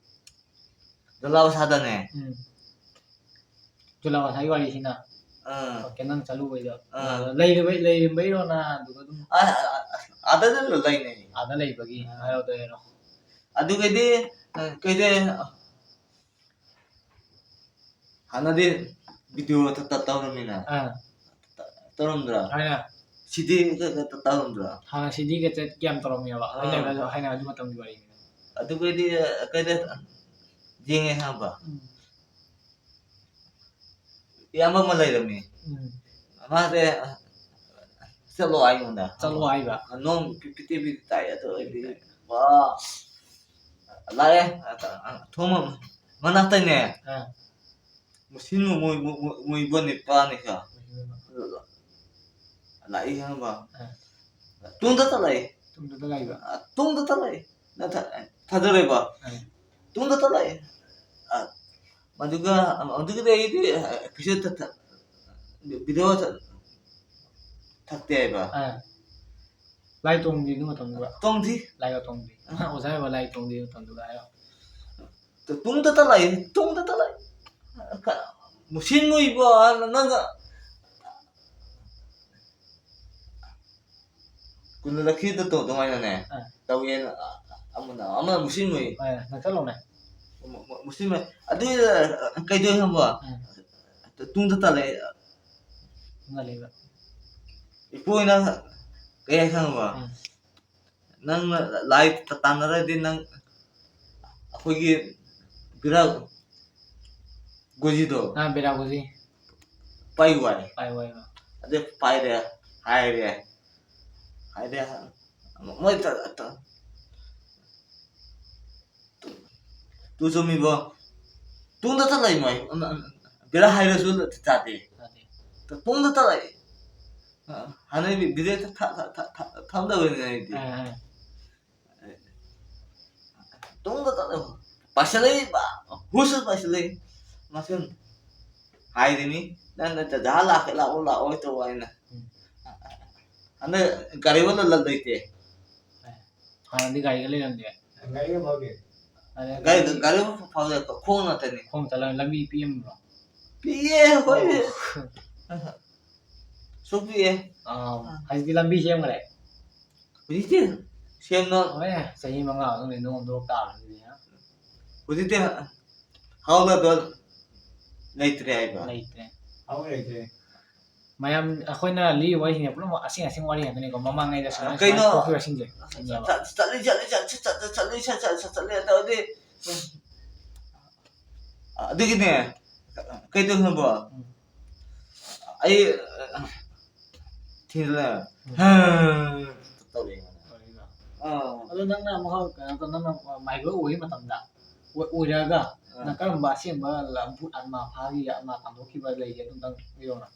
ꯖꯂꯥꯕ ꯁꯥꯗꯅꯦ꯫ ꯎꯝ꯫ ꯖꯂꯥꯕ ꯁꯥꯒꯤ ꯋꯥꯔꯤꯁꯤꯅ꯫ ꯑꯥ꯫ ꯑꯣꯀꯦ, ꯅꯪ ꯆꯠꯂꯨꯕꯩꯗꯣ꯫ ꯑꯥ꯫ ꯂꯩꯔꯨꯕꯩ-, ꯂꯩꯔꯝꯕꯩꯔꯣ ꯅꯪ ꯑꯗꯨꯒ ꯑꯗꯨꯝ? ꯑꯥ, ꯑꯥ, ꯑꯥ, ꯑꯥꯗ ꯑꯗꯨꯝ ꯂꯩꯅꯩ꯫ ꯑꯥꯗ ꯂꯩꯕꯒꯤ ꯑꯥ꯫ ꯍꯥꯏꯔꯛꯑꯣꯗꯣꯏꯔꯣ? ꯑꯗꯨꯒꯩꯗꯤ, ꯑ, ꯀꯩꯗꯤ, ꯍꯥꯟꯅꯗꯤ video ꯇ-, ꯇ-, ꯇꯧꯔꯝꯃꯤꯅ꯫ ꯑꯥ꯫ ꯇ-, ꯇꯧꯔꯝꯗ꯭ꯔꯥ? ꯍꯥꯏꯅ꯫ ꯁꯤꯗꯤꯒ ꯇꯧꯔꯝꯗ꯭ꯔꯣ? ꯍꯥꯟꯅ ꯁꯤꯗꯤꯒ ꯆꯠ ꯌꯥꯝ ꯇꯧꯔꯝꯃꯦꯕ꯫ ꯑꯥ꯫ ꯑꯩꯅ ꯍꯥꯏꯅ ꯑꯗꯨ ꯃꯇꯝꯒꯤ ꯋꯥꯔꯤꯅꯤ꯫ ꯑꯗꯨꯒꯗꯤ ꯀꯩꯗ ꯌꯦꯡꯉꯦ ꯍꯥꯏꯕ? ꯎꯝ꯫ ꯏꯌꯥꯝꯕ ꯑꯃ ꯂꯩꯔꯝꯃꯤ꯫ ꯎꯝ꯫ ꯃꯥꯁꯦ ꯆꯠꯂꯣ ꯑꯩꯉꯣꯟꯗ꯫ ꯆꯠꯂꯣ ꯍꯥꯏꯕ꯫ ꯅꯣꯡ ꯄꯤ- ꯄꯤꯇꯤ ꯄꯤꯇꯤ ꯇꯥꯏ꯫ ꯑꯗꯨ ꯑꯩꯗꯤ ꯋꯥ ꯂꯥꯛꯑꯦ꯫ ꯊꯣꯡ ꯃꯅꯥꯛꯇꯅꯦ꯫ ꯑꯥ꯫ ꯃꯨꯁꯤꯟ ꯃꯨ- ꯃꯨ- ꯃꯨ- ꯃꯨ- ꯃꯨꯏꯕ ꯅꯤꯄꯥꯅꯤꯀ ꯂꯥꯛꯏ ꯈꯪꯕ꯫ ꯑꯥ꯫ ꯇꯨꯡꯗ ꯆꯠꯂꯛꯏ꯫ ꯇꯨꯡꯗ ꯂꯥꯛꯏꯕ꯫ ꯑ, ꯇꯨꯡꯗ ꯆꯠꯂꯛꯏ꯫ ꯅꯠꯇ- ꯊꯥꯖꯔꯣꯏꯕ꯫ ꯑꯥ꯫ ꯇꯨꯡꯗ ꯆꯠꯂꯛꯏ꯫ ꯑ, ꯃꯗꯨꯒ ꯑ, ꯑꯗꯨꯒꯤꯗꯤ ꯑꯩꯗꯤ ꯑ, ꯀꯩꯁꯨ ꯊ- ꯊ- video ꯊ- ꯊꯛꯇꯦ ꯍꯥꯏꯕ꯫ ꯑꯥ꯫ ꯂꯥꯏ ꯇꯣꯡꯗ꯭ꯔꯤ ꯑꯗꯨ ꯃꯇꯝꯗꯨꯗ꯫ ꯇꯣꯡꯗ꯭ꯔꯤ꯫ ꯂꯥꯏꯒ ꯇꯣꯡꯗ꯭ꯔꯤ꯫ ꯑꯥ꯫ ꯑꯣꯖꯥ ꯍꯥꯏꯕ ꯂꯥꯏ ꯇꯣꯡꯗ꯭ꯔꯤ ꯃꯇꯝꯗꯨꯗ ꯍꯥꯏꯔꯣ꯫ ꯇꯨꯡꯗ ꯆꯠꯂꯛꯏ꯫ ꯇꯨꯡꯗ ꯆꯠꯂꯛꯏ꯫ ꯃꯨꯁꯤꯟ ꯃꯨꯏꯕ ꯅꯪꯒ ꯀꯨꯟꯗ ꯂꯛꯈꯤꯗ ꯇꯧ ꯑꯗꯨꯃꯥꯏꯅꯅꯦ꯫ ꯑꯥ꯫ ꯇꯧꯋꯦꯅ ꯑ- ꯑꯃꯅ ꯑꯃꯅ ꯃꯨꯁꯤꯟ ꯃꯨꯏ꯫ ꯍꯣꯏ, ꯅꯛꯁꯜꯂꯣꯅꯦ꯫ ꯃꯨ- ꯃꯨ- ꯃꯨꯁꯤꯟ ꯃꯨꯏ꯫ ꯑꯗꯨꯏ ꯑ, ꯀꯩꯗꯧꯋꯦ ꯈꯪꯕ? ꯎꯝ꯫ ꯇꯨꯡꯗ ꯆꯠꯂꯛꯏ꯫ ꯉꯜꯂꯤꯕ꯫ ꯏꯄꯨꯅ ꯀꯩ ꯍꯥꯏ ꯈꯪꯕ? ꯎꯝ꯫ ꯅꯪꯅ ꯂꯥꯏ ꯇꯥꯟꯅꯔꯗꯤ ꯅꯪ ꯑꯩꯈꯣꯏꯒꯤ ꯕꯤꯔꯥ ꯒꯣꯖꯤꯗꯣ ꯑꯥ, ꯕꯤꯔꯥ ꯒꯣꯖꯤ꯫ ꯄꯥꯏ ꯋꯥꯏ꯫ ꯄꯥꯏ ꯋꯥꯏ ꯃꯥ꯫ ꯑꯗꯨ ꯄꯥꯏꯔꯦ, ꯍꯥꯏꯔꯦ, ꯍꯥꯏꯔꯦ꯫ ꯃꯣꯏ ꯇ- ꯇ- ꯇꯨ ꯆꯨꯝꯃꯤꯕꯣ? ꯇꯨꯡꯗ ꯆꯠꯂꯛꯏ ꯃꯣꯏ꯫ ꯕꯤꯔꯥ ꯍꯥꯏꯔꯁꯨ ꯇꯥꯗꯦ꯫ ꯇꯥꯗꯦ꯫ ꯇꯨꯡꯗ ꯆꯠꯂꯛꯏ꯫ ꯍꯥꯟꯅꯩ ꯕꯤꯗꯦꯠ ꯊ- ꯊ- ꯊ- ꯊ- ꯊꯝꯗꯕꯅꯤꯅ ꯑꯩꯗꯤ꯫ ꯑꯥ, ꯑꯥ꯫ ꯇꯨꯡꯗ ꯆꯠꯂꯛꯏ꯫ ꯄꯥꯏꯁꯤꯜꯂꯛꯏꯕ꯫ ꯍꯨꯁꯨ ꯄꯥꯏꯁꯤꯜꯂꯛꯏ꯫ ꯃꯁꯤꯡ ꯍꯥꯏꯔꯤꯅꯤ꯫ ꯅꯪ ꯅꯠꯇ ꯖꯍꯥ ꯂꯥꯛꯀꯦ ꯂꯥꯛꯑꯣ ꯂꯥꯛꯑꯣ ꯇꯧꯕ ꯑꯩꯅ꯫ ꯎꯝ꯫ ꯍꯟꯗꯛ ꯒꯥꯔꯤ ꯑꯃ ꯂ- ꯂ- ꯂꯩꯇꯦ꯫ ꯍꯥꯟꯅꯗꯤ ꯒꯥꯔꯤꯒ ꯂꯩꯔꯝꯗꯦ꯫ ꯒꯥꯔꯤꯒ ꯐꯥꯎꯗꯦ꯫ ꯑꯗ ꯒꯥꯔꯤ ꯒꯥꯔꯤ ꯐꯥꯎꯗꯦ꯫ ꯈꯣꯡ ꯉꯥꯛꯇꯅꯤ꯫ ꯈꯣꯡ ꯆꯠꯂꯒ ꯂꯝꯕꯤ ꯄꯤꯛꯑꯝꯕ꯭ꯔꯣ? ꯄꯤꯛꯑꯦ ꯑꯩꯈꯣꯏꯗꯤ꯫ ꯁꯨꯛ ꯄꯤꯛꯑꯦ꯫ ꯑꯥ, ꯍꯧꯖꯤꯛꯇꯤ ꯂꯝꯕꯤ ꯁꯦꯝꯈ꯭ꯔꯦ꯫ ꯍꯧꯖꯤꯛꯇꯤ ꯁꯦꯝꯅ ꯍꯣꯏ, ꯆꯍꯤ ꯃꯉꯥ ꯃꯅꯨꯡꯗ ꯅꯣꯡ ꯍꯨꯟꯗꯣꯔꯛ ꯇꯥꯕꯅꯤ ꯑꯗꯨꯗꯤ, ꯍꯥ? ꯍꯧꯖꯤꯛꯇꯤ ꯍꯥꯎꯂꯗꯣ ꯂꯩꯇ꯭ꯔꯦ ꯍꯥꯏꯕ꯫ ꯂꯩꯇ꯭ꯔꯦ꯫ ꯍꯥꯎ ꯂꯩꯇ꯭ꯔꯦ꯫ ꯃꯌꯥꯝ ꯑꯩꯈꯣꯏꯅ ꯂꯤꯔꯤꯕ ꯋꯥꯔꯤꯁꯤꯡꯁꯦ ꯄꯨꯝꯅꯃꯛ ꯑꯁꯦꯡ ꯑꯁꯦꯡ ꯋꯥꯔꯤ ꯉꯥꯛꯇꯅꯤꯀꯣ, ꯃꯃꯥꯡꯉꯩꯗ ꯁꯨꯃꯥꯏꯅ ꯀꯩꯅꯣ? ꯁꯨꯃꯥꯏꯅ ꯊꯣꯛꯈꯤꯕꯁꯤꯡꯁꯦ ꯁꯤꯅꯦꯕ꯫ ꯆꯠ-, ꯆꯠꯂꯤ, ꯆꯠꯂꯤ, ꯆꯠ-, ꯆꯠ-, ꯆꯠ-, ꯆꯠꯂꯤ, ꯆꯠ-, ꯆꯠ-, ꯆꯠ-, ꯆꯠꯂꯤ ꯇꯧꯔꯗꯤ꯫ ꯑꯗꯨꯒꯤꯅꯦ, ꯀꯩꯗꯧꯅꯣꯕ? ꯎꯝ꯫ ꯑꯩ, ꯊꯤꯜꯂꯦ꯫ ꯎꯝ꯫ ꯇꯧꯔꯦ ꯑꯩꯉꯣꯟꯗ꯫ ꯇꯧꯔꯦꯕ꯫ ꯑꯥ꯫ ꯑꯗꯣ ꯅꯪꯅ ꯑꯃꯨꯛ ꯀꯩꯅꯣ ꯇꯧ-, ꯅꯪꯅ ꯃꯥꯏꯕ ꯑꯣꯏꯕ ꯃꯇꯝꯗ, ꯑꯣꯏ-, ꯑꯣꯏꯔꯛꯑꯒ, ꯑꯥ꯫ ꯅꯪ ꯀꯔꯝꯕ ꯑꯁꯦꯡꯕ ꯂ-, ꯚꯨꯠ ꯑꯥꯠꯃꯥ ꯐꯥꯈꯤ, ꯑꯥꯠꯃꯥ ꯇꯥꯟꯊꯣꯛꯈꯤꯕ ꯂꯩꯒꯦ? ꯑꯗꯨꯝꯇꯪ ꯂꯤꯔꯛꯑꯣꯅ꯫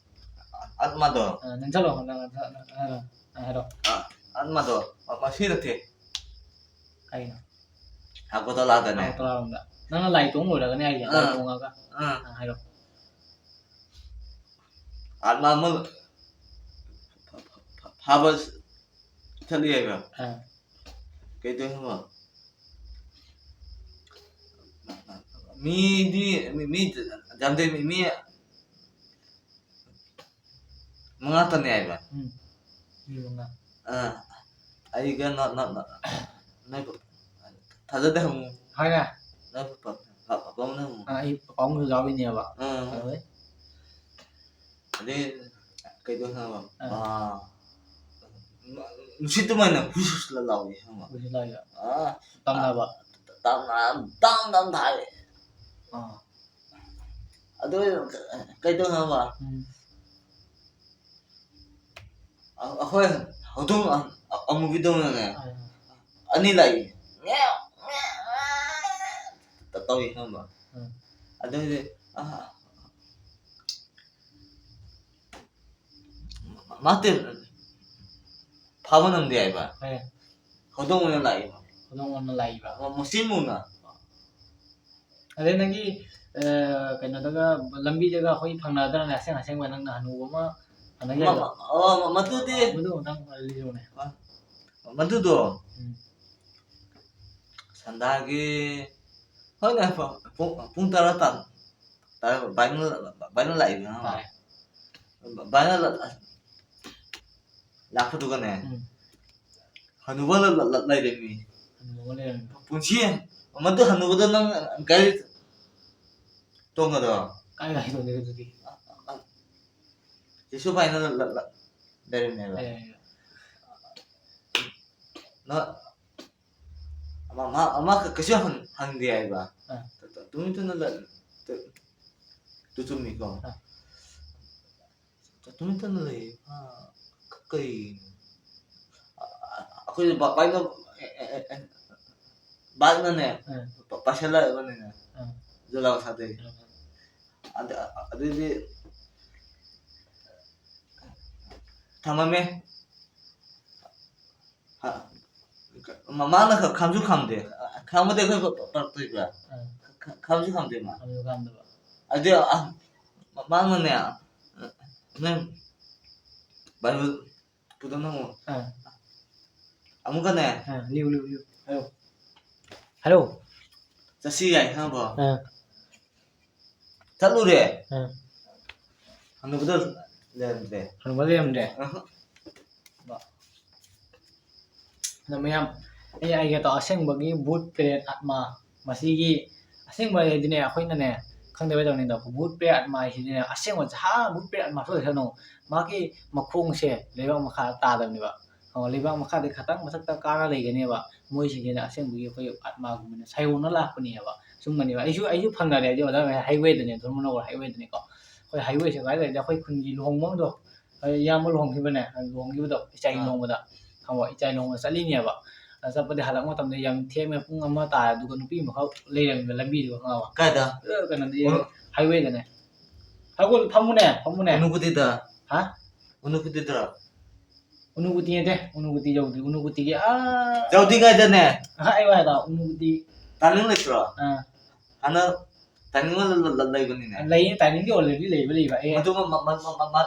ꯑꯥꯠꯃꯥꯗꯣ? ꯑꯥ, ꯅꯤꯡꯁꯤꯡꯂꯣ, ꯅꯪ, ꯅꯪ, ꯅꯪ, ꯅꯪ ꯍꯥꯏꯔꯣ, ꯅꯪ ꯍꯥꯏꯔꯣ꯫ ꯑꯥ, ꯑꯥꯠꯃꯥꯗꯣ, ꯃ-, ꯃꯁꯤ ꯅꯠꯇꯦ꯫ ꯀꯩꯅꯣ? ꯑꯒꯔꯇꯂꯥꯗꯅꯦ꯫ ꯑꯒꯔꯇꯂꯥꯔꯣꯝꯗ꯫ ꯅꯪꯅ ꯂꯥꯏ ꯇꯣꯡ ꯂꯣꯏꯔꯒꯅꯦ ꯍꯥꯏꯁꯦ, ꯂꯥꯏ ꯑꯥ꯫ ꯇꯣꯡꯉꯒ꯫ ꯑꯥ꯫ ꯑꯥ, ꯍꯥꯏꯔꯣ꯫ ꯑꯥꯠꯃꯥ ꯑꯃ ꯐ-, ꯐ-, ꯐ-, ꯐꯥꯕ ꯆꯠꯂꯤ ꯍꯥꯏꯕ꯫ ꯑꯥ꯫ ꯀꯩꯗꯧꯅꯣ ꯍꯥꯏꯕ? ꯃꯤꯗꯤ, ꯃꯤ, ꯃꯤ ꯌꯥꯝꯗꯦ, ꯃꯤ, ꯃꯤ ꯃꯉꯥ ꯇꯅꯦ ꯍꯥꯏꯕ꯫ ꯎꯝ꯫ ꯃꯤ ꯃꯉꯥ꯫ ꯑꯥ, ꯑꯩꯒ ꯅ-, ꯅ-, ꯅ-, ꯅꯣꯏ ꯄ-, ꯊꯥꯖꯗꯦ ꯍꯪꯉꯨ꯫ ꯍꯥꯏꯔꯦ? ꯅꯣꯏ ꯄ-, ꯄ-, ꯄ-, ꯄꯥꯕꯨꯡꯗ ꯍꯪꯉꯨ꯫ ꯑꯥ, ꯑꯩ ꯄꯥꯕꯨꯡꯁꯨ ꯌꯥꯎꯔꯤꯅꯦꯕ꯫ ꯑꯥ꯫ ꯑꯗꯨꯗꯩ? ꯑꯗꯩ ꯀꯩꯗꯧ ꯈꯪꯉꯕ? ꯑꯥ꯫ ꯑꯥ, ꯅꯨꯡꯁꯤꯠ ꯑꯗꯨꯃꯥꯏꯅ ꯍꯨꯏꯁ ꯍꯨꯏꯁ ꯂꯥꯎꯏ ꯈꯪꯉꯕ? ꯍꯨꯏꯁ ꯂꯥꯎꯏꯕ꯫ ꯑꯥ꯫ ꯇꯝꯅꯕ꯫ ꯇꯝꯅ-, ꯇꯝ ꯇꯝ ꯊꯥꯏ꯫ ꯑꯥ꯫ ꯑꯗꯨ ꯀꯩꯗꯧ ꯈꯪꯉꯕ? ꯎꯝ꯫ ꯑ-, ꯑꯩꯈꯣꯏ ꯍꯧꯗꯣꯡ ꯑ-, ꯑ-, ꯑꯃꯨꯕꯤꯗꯧꯅꯅꯦ꯫ ꯑꯥ꯫ ꯑꯅꯤ ꯂꯥꯛꯏ꯫ ꯇ-, ꯇꯧꯏ ꯈꯪꯕ꯫ ꯎꯝ꯫ ꯑꯗꯨꯗꯤ, ꯑ, ꯃꯥꯇꯦ ꯐꯥꯕ ꯅꯪꯗꯦ ꯍꯥꯏꯕ꯫ ꯑꯦ꯫ ꯍꯧꯗꯣꯡ ꯑꯣꯏꯅ ꯂꯥꯛꯏꯕ꯫ ꯍꯧꯗꯣꯡ ꯑꯣꯏꯅ ꯂꯥꯛꯏꯕ꯫ ꯑꯣ, ꯃꯨꯁꯂꯤꯝ ꯃꯨꯅ꯫ ꯑꯗꯩ ꯅꯪꯒꯤ, ꯑ, ꯀꯩꯅꯣꯗꯒ, ꯂꯝꯕꯤꯗꯒ ꯑꯩꯈꯣꯏ ꯊꯪꯅꯗ꯭ꯔꯅꯦ, ꯑꯁꯦꯡ ꯑꯁꯦꯡꯕ ꯅꯪꯅ ꯍꯅꯨꯕ ꯑꯃ ꯊꯪꯅꯈꯤꯕꯗꯣ? ꯃ-, ꯃ-, ꯑꯣ, ꯃ-, ꯃꯗꯨꯗꯤ꯫ ꯃꯗꯨ ꯑꯃꯨꯛꯇꯪ ꯂꯤꯔꯛꯎꯅꯦ꯫ ꯃ-, ꯃꯗꯨꯗꯣ꯫ ꯎꯝ꯫ ꯁꯟꯗꯥꯒꯤ, ꯍꯣꯏꯅꯦ, ꯄ-, ꯄꯨꯡ, ꯄꯨꯡ ꯇꯔꯥ ꯇꯥ-, ꯇꯥꯔꯦ, ꯚꯥꯏꯅ, ꯚꯥꯏꯅ ꯂꯥꯛꯏꯗꯅ꯫ ꯇꯥꯔꯦ꯫ ꯚꯥꯏꯅ ꯂꯥꯛ-, ꯂꯥꯛꯄꯗꯨꯒꯅꯦ꯫ ꯎꯝ꯫ ꯍꯅꯨꯕ ꯂ-, ꯂ-, ꯂ-, ꯂꯩꯔꯦꯃꯤ꯫ ꯍꯅꯨꯕ ꯂꯩꯔꯝꯃꯤ꯫ ꯄꯨꯟꯁꯤ, ꯃꯗꯨ ꯍꯅꯨꯕꯗ ꯅꯪ ꯒꯥꯔꯤ ꯇꯣꯡꯒꯗ꯭ꯔꯣ? ꯀꯥꯏ ꯒꯥꯔꯤ ꯇꯣꯡꯗꯣꯏꯕ ꯑꯗꯨꯗꯤ? ꯑ, ꯑ, ꯑ꯫ ꯁꯤꯁꯨ ꯐꯥꯏꯅ ꯂ- ꯂ- ꯂ- ꯂꯩꯔꯝꯃꯦꯕ꯫ ꯑꯦ, ꯅ ꯑꯃ ꯑꯃ ꯑꯃ ꯀꯩꯁꯨ ꯍꯪ- ꯍꯪꯗꯦ ꯍꯥꯏꯕ꯫ ꯑꯥ꯫ ꯇꯨ- ꯇꯨꯃꯤꯟ ꯇꯨꯃꯤꯟꯅ ꯂ- ꯇꯨ- ꯇꯨ ꯆꯨꯝꯃꯤꯀꯣ꯫ ꯑꯥ꯫ ꯇꯨꯃꯤꯟ ꯇꯨꯃꯤꯟꯅ ꯂꯩ꯫ ꯑꯥ, ꯀ- ꯀꯩ ꯑ- ꯑ- ꯑꯩꯈꯣꯏ ꯕꯥ- ꯕꯥꯏꯅ ꯑꯦ- ꯑꯦ- ꯑꯦ- ꯑꯦ- ꯕꯥꯏꯅꯅꯦ꯫ ꯑꯥ꯫ ꯄ- ꯄꯥꯏꯁꯜꯂꯛꯑꯕꯅꯤꯅꯦ꯫ ꯑꯥ꯫ ꯖꯨꯂꯥ ꯁꯥꯗꯩ꯫ ꯑꯥ꯫ ꯑꯗ- ꯑ- ꯑꯗꯨꯗꯤ ꯊꯝꯃꯝꯃꯦ꯫ ꯍ- ꯃ- ꯃꯥꯅ ꯈ- ꯈꯥꯝꯁꯨ ꯈꯥꯝꯗꯦ꯫ ꯈꯥꯝꯃꯗꯤ ꯑꯩꯈꯣꯏ ꯄ- ꯄ- ꯄꯔꯛꯇꯣꯏꯕ꯫ ꯑꯥ꯫ ꯈ- ꯈꯥꯝꯁꯨ ꯈꯥꯝꯗꯦ ꯃꯥ꯫ ꯈꯥꯝꯁꯨ ꯈꯥꯝꯗꯕ꯫ ꯑꯗꯨ ꯑ- ꯃ- ꯃꯥꯅꯅꯦ, ꯅꯪ ꯕꯥꯏꯕꯜ ꯄꯨꯗꯝ ꯅꯪꯉꯣ꯫ ꯑꯥ꯫ ꯑꯃꯨꯛꯀꯅꯦ꯫ ꯑꯥ, ꯂꯤꯌꯨ, ꯂꯤꯌꯨ, ꯂꯤꯌꯨ꯫ ꯍꯥꯏꯔꯣ꯫ ꯍꯥꯏꯔꯣ꯫ ꯆꯠꯁꯤ ꯌꯥꯏ ꯈꯪꯉꯕꯣ? ꯑꯥ꯫ ꯆꯠꯂꯨꯔꯦ꯫ ꯑꯥ꯫ ꯍꯅꯨꯕꯗ ꯂꯩꯔꯝꯗ꯭ꯔꯦ꯫ ꯍꯅꯨꯕ ꯂꯩꯔꯝꯗ꯭ꯔꯦ? ꯑꯍ꯫ ꯑꯗꯣ ꯃꯌꯥꯝ, ꯑꯩ ꯍꯥꯏꯒꯦ ꯇꯧ, ꯑꯁꯦꯡꯕꯒꯤ ꯚꯨꯠ ꯄ꯭ꯔꯦꯠ ꯑꯥꯠꯃꯥ, ꯃꯁꯤꯒꯤ ꯑꯁꯦꯡꯕ ꯍꯥꯏꯗꯤꯅꯦ, ꯑꯩꯈꯣꯏꯅꯅꯦ, ꯈꯪꯗꯕꯩ ꯇꯧꯅꯤꯗ, ꯚꯨꯠ ꯄ꯭ꯔꯦꯠ ꯑꯥꯠꯃꯥ ꯍꯥꯏꯁꯤꯗꯤꯅꯦ, ꯑꯁꯦꯡꯕ ꯍꯥ ꯚꯨꯠ ꯄ꯭ꯔꯦꯠ ꯑꯥꯠꯃꯥ ꯊꯣꯛꯂꯁꯅꯨ, ꯃꯥꯒꯤ ꯃꯈꯣꯡꯁꯦ ꯂꯩꯕꯥꯛ ꯃꯈꯥꯗ ꯇꯥꯗꯕꯅꯦꯕ꯫ ꯑꯣ, ꯂꯩꯕꯥꯛ ꯃꯈꯥꯗ ꯈꯇꯪ ꯃꯊꯛꯇ ꯀꯥꯔ ꯂꯩꯒꯅꯦꯕ꯫ ꯃꯣꯏꯁꯤꯡꯁꯤꯅ ꯑꯁꯦꯡꯕꯒꯤ ꯑꯩꯈꯣꯏ ꯑꯥꯠꯃꯥꯒꯨꯝꯕꯅ ꯁꯥꯏꯑꯣꯟꯅ ꯂꯥꯛꯄꯅꯦꯕ꯫ ꯁꯨꯝꯕꯅꯦꯕ꯫ ꯑꯩꯁꯨ, ꯑꯩꯁꯨ ꯐꯪꯅꯔꯦ ꯍꯥꯏꯗꯤ ꯑꯣꯖꯥ ꯍꯥꯏꯋꯦꯗꯅꯦ, ꯙꯔꯃꯅꯒꯔ ꯍꯥꯏꯋꯦꯗꯅꯦꯀꯣ꯫ ꯑꯩꯈꯣꯏ ꯍꯥꯏꯋꯦꯁꯦ ꯀꯥꯏ ꯂꯩꯔꯗꯤ ꯑꯩꯈꯣꯏ ꯈꯨꯟꯒꯤ ꯂꯨꯍꯣꯡꯕ ꯑꯃꯗꯣ, ꯑꯩ ꯏꯌꯥꯝꯕ ꯂꯨꯍꯣꯡꯈꯤꯕꯅꯦ, ꯂꯨꯍꯣꯡꯈꯤꯕꯗꯣ ꯏꯆꯥꯏ ꯑꯥ꯫ ꯂꯨꯍꯣꯡꯕꯗ, ꯈꯪꯉꯕ? ꯏꯆꯥꯏ ꯂꯨꯍꯣꯡꯕ ꯆꯠꯂꯤꯅꯦꯕ꯫ ꯑꯗ ꯆꯠꯄꯗꯤ ꯍꯜꯂꯛꯄ ꯃꯇꯝꯗ ꯌꯥꯝ ꯊꯦꯡꯅ ꯄꯨꯡ ꯑꯃ ꯇꯥꯔꯦ, ꯑꯗꯨꯒ ꯅꯨꯄꯤ ꯑꯃꯈꯛ ꯂꯩꯔꯝꯃꯦꯕ ꯂꯝꯕꯤꯗꯨꯗ, ꯈꯪꯉꯕ? ꯀꯥꯏꯗ? ꯑ, ꯀꯩꯅꯣꯗꯤ, ꯑꯣ꯫ ꯍꯥꯏꯋꯦꯗꯅꯦ꯫ ꯍꯥꯏꯋꯦ ꯐꯝꯃꯨꯅꯦ, ꯐꯝꯃꯨꯅꯦ꯫ ꯎꯅꯨꯡꯀꯨꯇꯤꯗ? ꯍꯥ? ꯎꯅꯨꯡꯀꯨꯇꯤꯗꯔꯣ? ꯎꯅꯨꯡꯀꯨꯇꯤ ꯅꯠꯇꯦ, ꯎꯅꯨꯡꯀꯨꯇꯤ ꯌꯧꯗ꯭ꯔꯤ, ꯎꯅꯨꯡꯀꯨꯇꯤꯒꯤ ꯑꯥ ꯌꯧꯗ꯭ꯔꯤꯉꯩꯗꯅꯦ꯫ ꯑꯍ, ꯑꯩ ꯋꯥ ꯍꯥꯏꯗꯣ, ꯎꯅꯨꯡꯀꯨꯇꯤ꯫ ꯇꯥꯅꯤꯡ ꯂꯩꯇ꯭ꯔꯣ? ꯑꯥ꯫ ꯍꯥꯟꯅ ꯇꯥꯏꯃꯤꯡ ꯑꯃ ꯂ- ꯂ- ꯂ- ꯂꯩꯕꯅꯤꯅꯦ꯫ ꯂꯩꯌꯦ, ꯇꯥꯏꯃꯤꯡꯗꯤ already ꯂꯩꯕ ꯂꯩꯕ꯫ ꯑꯦ꯫ ꯃꯗꯨ ꯃ- ꯃ- ꯃ- ꯃ- ꯃ-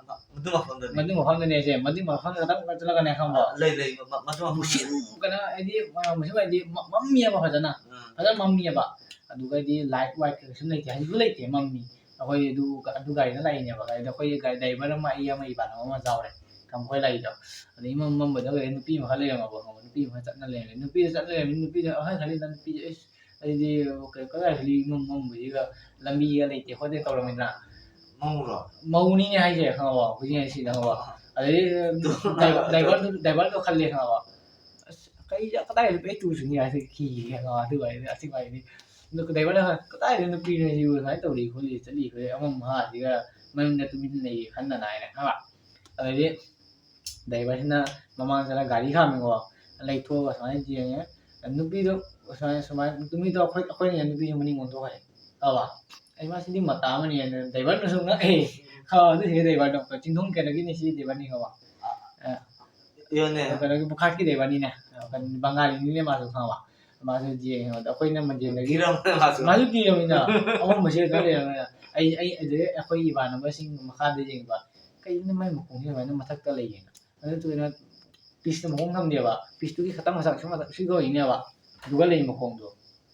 ꯃ- ꯃꯗꯨ ꯃꯐꯝꯗꯅꯤ꯫ ꯃꯗꯨ ꯃꯐꯝꯗꯅꯦ ꯑꯩꯁꯦ, ꯃꯗꯨ ꯃꯐꯝꯗ ꯈꯇꯪ ꯆꯠꯂꯒꯅꯦ ꯈꯪꯕ꯭ꯔꯣ? ꯑ, ꯂꯩ, ꯂꯩ, ꯃ- ꯃ- ꯃꯗꯨ ꯃꯐꯝꯗꯅꯤ꯫ ꯃꯨꯁꯤꯟ ꯀꯩꯅꯣ ꯍꯥꯏꯗꯤ, ꯑ, ꯃꯨꯁꯤꯟ ꯍꯥꯏꯗꯤ ꯃ- ꯃꯝꯃꯤꯑꯕ ꯐꯖꯅ꯫ ꯎꯝ꯫ ꯐꯖꯅ ꯃꯝꯃꯤꯑꯕ꯫ ꯑꯗꯨꯒꯗꯤ light white ꯀꯩꯁꯨ ꯂꯩꯇꯦ, ꯍꯧꯖꯤꯛꯁꯨ ꯂꯩꯇꯦ, ꯃꯝꯃꯤ꯫ ꯑꯩꯈꯣꯏ ꯑꯗꯨ, ꯑꯗꯨ ꯒꯥꯔꯤꯗ ꯂꯥꯛꯏꯅꯦꯕ꯫ ꯒꯥꯔꯤꯗ ꯑꯩꯈꯣꯏ ꯒꯥꯔꯤ driver ꯑꯃ, ꯑꯩ ꯑꯃ, ꯏꯃꯥꯟꯅꯕ ꯑꯃ ꯌꯥꯎꯔꯦ꯫ ꯀꯝ ꯑꯩꯈꯣꯏ ꯂꯥꯛꯏꯗꯣ꯫ ꯑꯗꯩ ꯏꯃꯝ ꯃꯝꯕꯗ ꯅꯨꯄꯤ ꯑꯃꯈꯛ ꯂꯩꯔꯝꯃꯕ, ꯈꯪꯉꯕ? ꯅꯨꯄꯤ ꯑꯃꯈꯛ ꯆꯠꯅ ꯂꯩꯔꯝꯃꯦ꯫ ꯅꯨꯄꯤꯗ ꯆꯠꯅ ꯂꯩꯔꯝꯃꯦ, ꯅꯨꯄꯤꯗ ꯑꯍꯟ ꯈꯔꯅ ꯅꯨꯄꯤꯁꯦ, "ꯑꯩꯁ, ꯑꯩꯗꯤ ꯀ- ꯀꯗꯥꯏꯗꯒꯤ ꯏꯃꯝ ꯃꯝꯕꯁꯤꯒ ꯂꯝꯕꯤꯒ ꯂꯩꯇꯦ ꯈꯣꯠꯇꯦ" ꯇꯧꯔꯝꯃꯤꯗꯅ꯫ ꯃꯧꯔꯣ? ꯃꯧꯅꯤꯅꯦ ꯍꯥꯏꯁꯦ, ꯈꯪꯉꯕ? ꯍꯧꯖꯤꯛ ꯍꯥꯏꯁꯤꯗ, ꯈꯪꯉꯕ? ꯑꯗꯩ driver driver ꯗꯣ driver ꯗꯣ ꯈꯜꯂꯦ, ꯈꯪꯉꯕ? ꯑꯁ, ꯀꯩ ꯀꯗꯥꯏꯗ ꯑꯩ ꯇꯨ ꯆꯨꯡꯉꯤ ꯍꯥꯏꯁꯦ ꯀꯤꯔꯦ, ꯈꯪꯉꯕ? ꯑꯗꯨ ꯋꯥꯔꯤꯗꯤ ꯑꯁꯤ ꯋꯥꯔꯤꯗꯤ ꯑꯗꯨ driver ꯅ ꯀꯗꯥꯏꯗ ꯅꯨꯄꯤꯅꯣ ꯁꯤꯕꯨ ꯁꯨꯃꯥꯏꯅ ꯇꯧꯔꯤ ꯈꯣꯠꯂꯤ ꯆꯠꯂꯤ ꯈꯣꯠꯂꯤ ꯑꯃ ꯃꯍꯥꯁꯤꯒ ꯃꯅꯨꯡꯗ ꯇꯨꯃꯤꯟꯅ ꯂꯩꯌꯦ ꯈꯟꯗꯅ ꯍꯥꯏꯅ, ꯈꯪꯉꯕ? ꯑꯗꯩꯗꯤ driver ꯁꯤꯅ ꯃꯃꯥꯡ ꯆꯠꯂ ꯒꯥꯔꯤ ꯈꯥꯝꯃꯦꯀꯣ, ꯂꯩꯊꯣꯛꯑꯒ ꯁꯨꯃꯥꯏꯅ ꯌꯦꯡꯉꯦ꯫ ꯅꯨꯄꯤꯗꯣ ꯁꯨꯃꯥꯏꯅ ꯁꯨꯃꯥꯏꯅ ꯅꯨꯄꯤꯗꯣ ꯑꯩꯈꯣꯏ ꯑꯩꯈꯣꯏꯅ ꯅꯨꯄꯤꯁꯦ ꯃꯅꯤꯡ ꯑꯣꯟꯊꯣꯛꯈ꯭ꯔꯦ, ꯈꯪꯉꯕ? ꯑꯩ ꯃꯥ ꯁꯤꯗꯤ ꯃꯇꯥ ꯑꯃꯅꯤ ꯍꯥꯏꯅ driver ꯅꯁꯨ ꯉꯛꯑꯦ, ꯈꯪꯉꯕ? ꯑꯗꯨ ꯁꯤꯒ driver ꯗꯣ ꯆꯤꯡꯊꯣꯡ ꯀꯩꯅꯣꯒꯤꯅꯦ ꯁꯤꯒꯤ driver ꯅꯤ, ꯈꯪꯉꯕ? ꯌꯣꯟꯅꯦ꯫ ꯀꯩꯅꯣꯒꯤ ꯕꯨꯈꯥꯠꯀꯤ driver ꯅꯤꯅꯦ, ꯀꯩꯅꯣ ꯕꯪꯒꯥꯂꯤꯅꯤꯅꯦ ꯃꯥꯁꯨ, ꯈꯪꯉꯕ? ꯃꯥꯁꯨ ꯌꯦꯡꯉꯦ, ꯑꯩꯈꯣꯏꯅ ꯃꯟꯖꯦꯟꯗꯒꯤ ꯀꯤꯔꯝꯃꯦ ꯃꯥꯁꯨ꯫ ꯃꯥꯁꯨ ꯀꯤꯔꯝꯃꯤꯅ ꯑꯃꯝꯕꯁꯦ ꯑꯗꯨꯝ ꯂꯩꯔꯝꯃꯦ꯫ ꯑꯩ ꯑꯩ ꯑꯗꯨꯗꯩ ꯑꯩꯈꯣꯏ ꯏꯃꯥꯟꯅꯕꯁꯤꯡ ꯃꯈꯥꯗ ꯌꯦꯡꯕ, "ꯀꯩꯅꯣ ꯃꯥꯏ ꯃꯈꯣꯡꯁꯦ ꯑꯗꯨꯃꯥꯏꯅ ꯃꯊꯛꯇ ꯂꯩꯌꯦꯅ?" ꯑꯗꯨ ꯊꯣꯏꯅ ꯄꯤꯁꯇ ꯃꯈꯣꯡ ꯊꯝꯗꯦꯕ, ꯄꯤꯁꯇꯨꯒꯤ ꯈꯇꯪ ꯃꯆꯥꯛ ꯁꯨꯝ ꯃꯆꯥꯛ ꯁꯤꯒ ꯑꯣꯏꯅꯦꯕ, ꯑꯗꯨꯒ ꯂꯩ ꯃꯈꯣꯡꯗꯣ,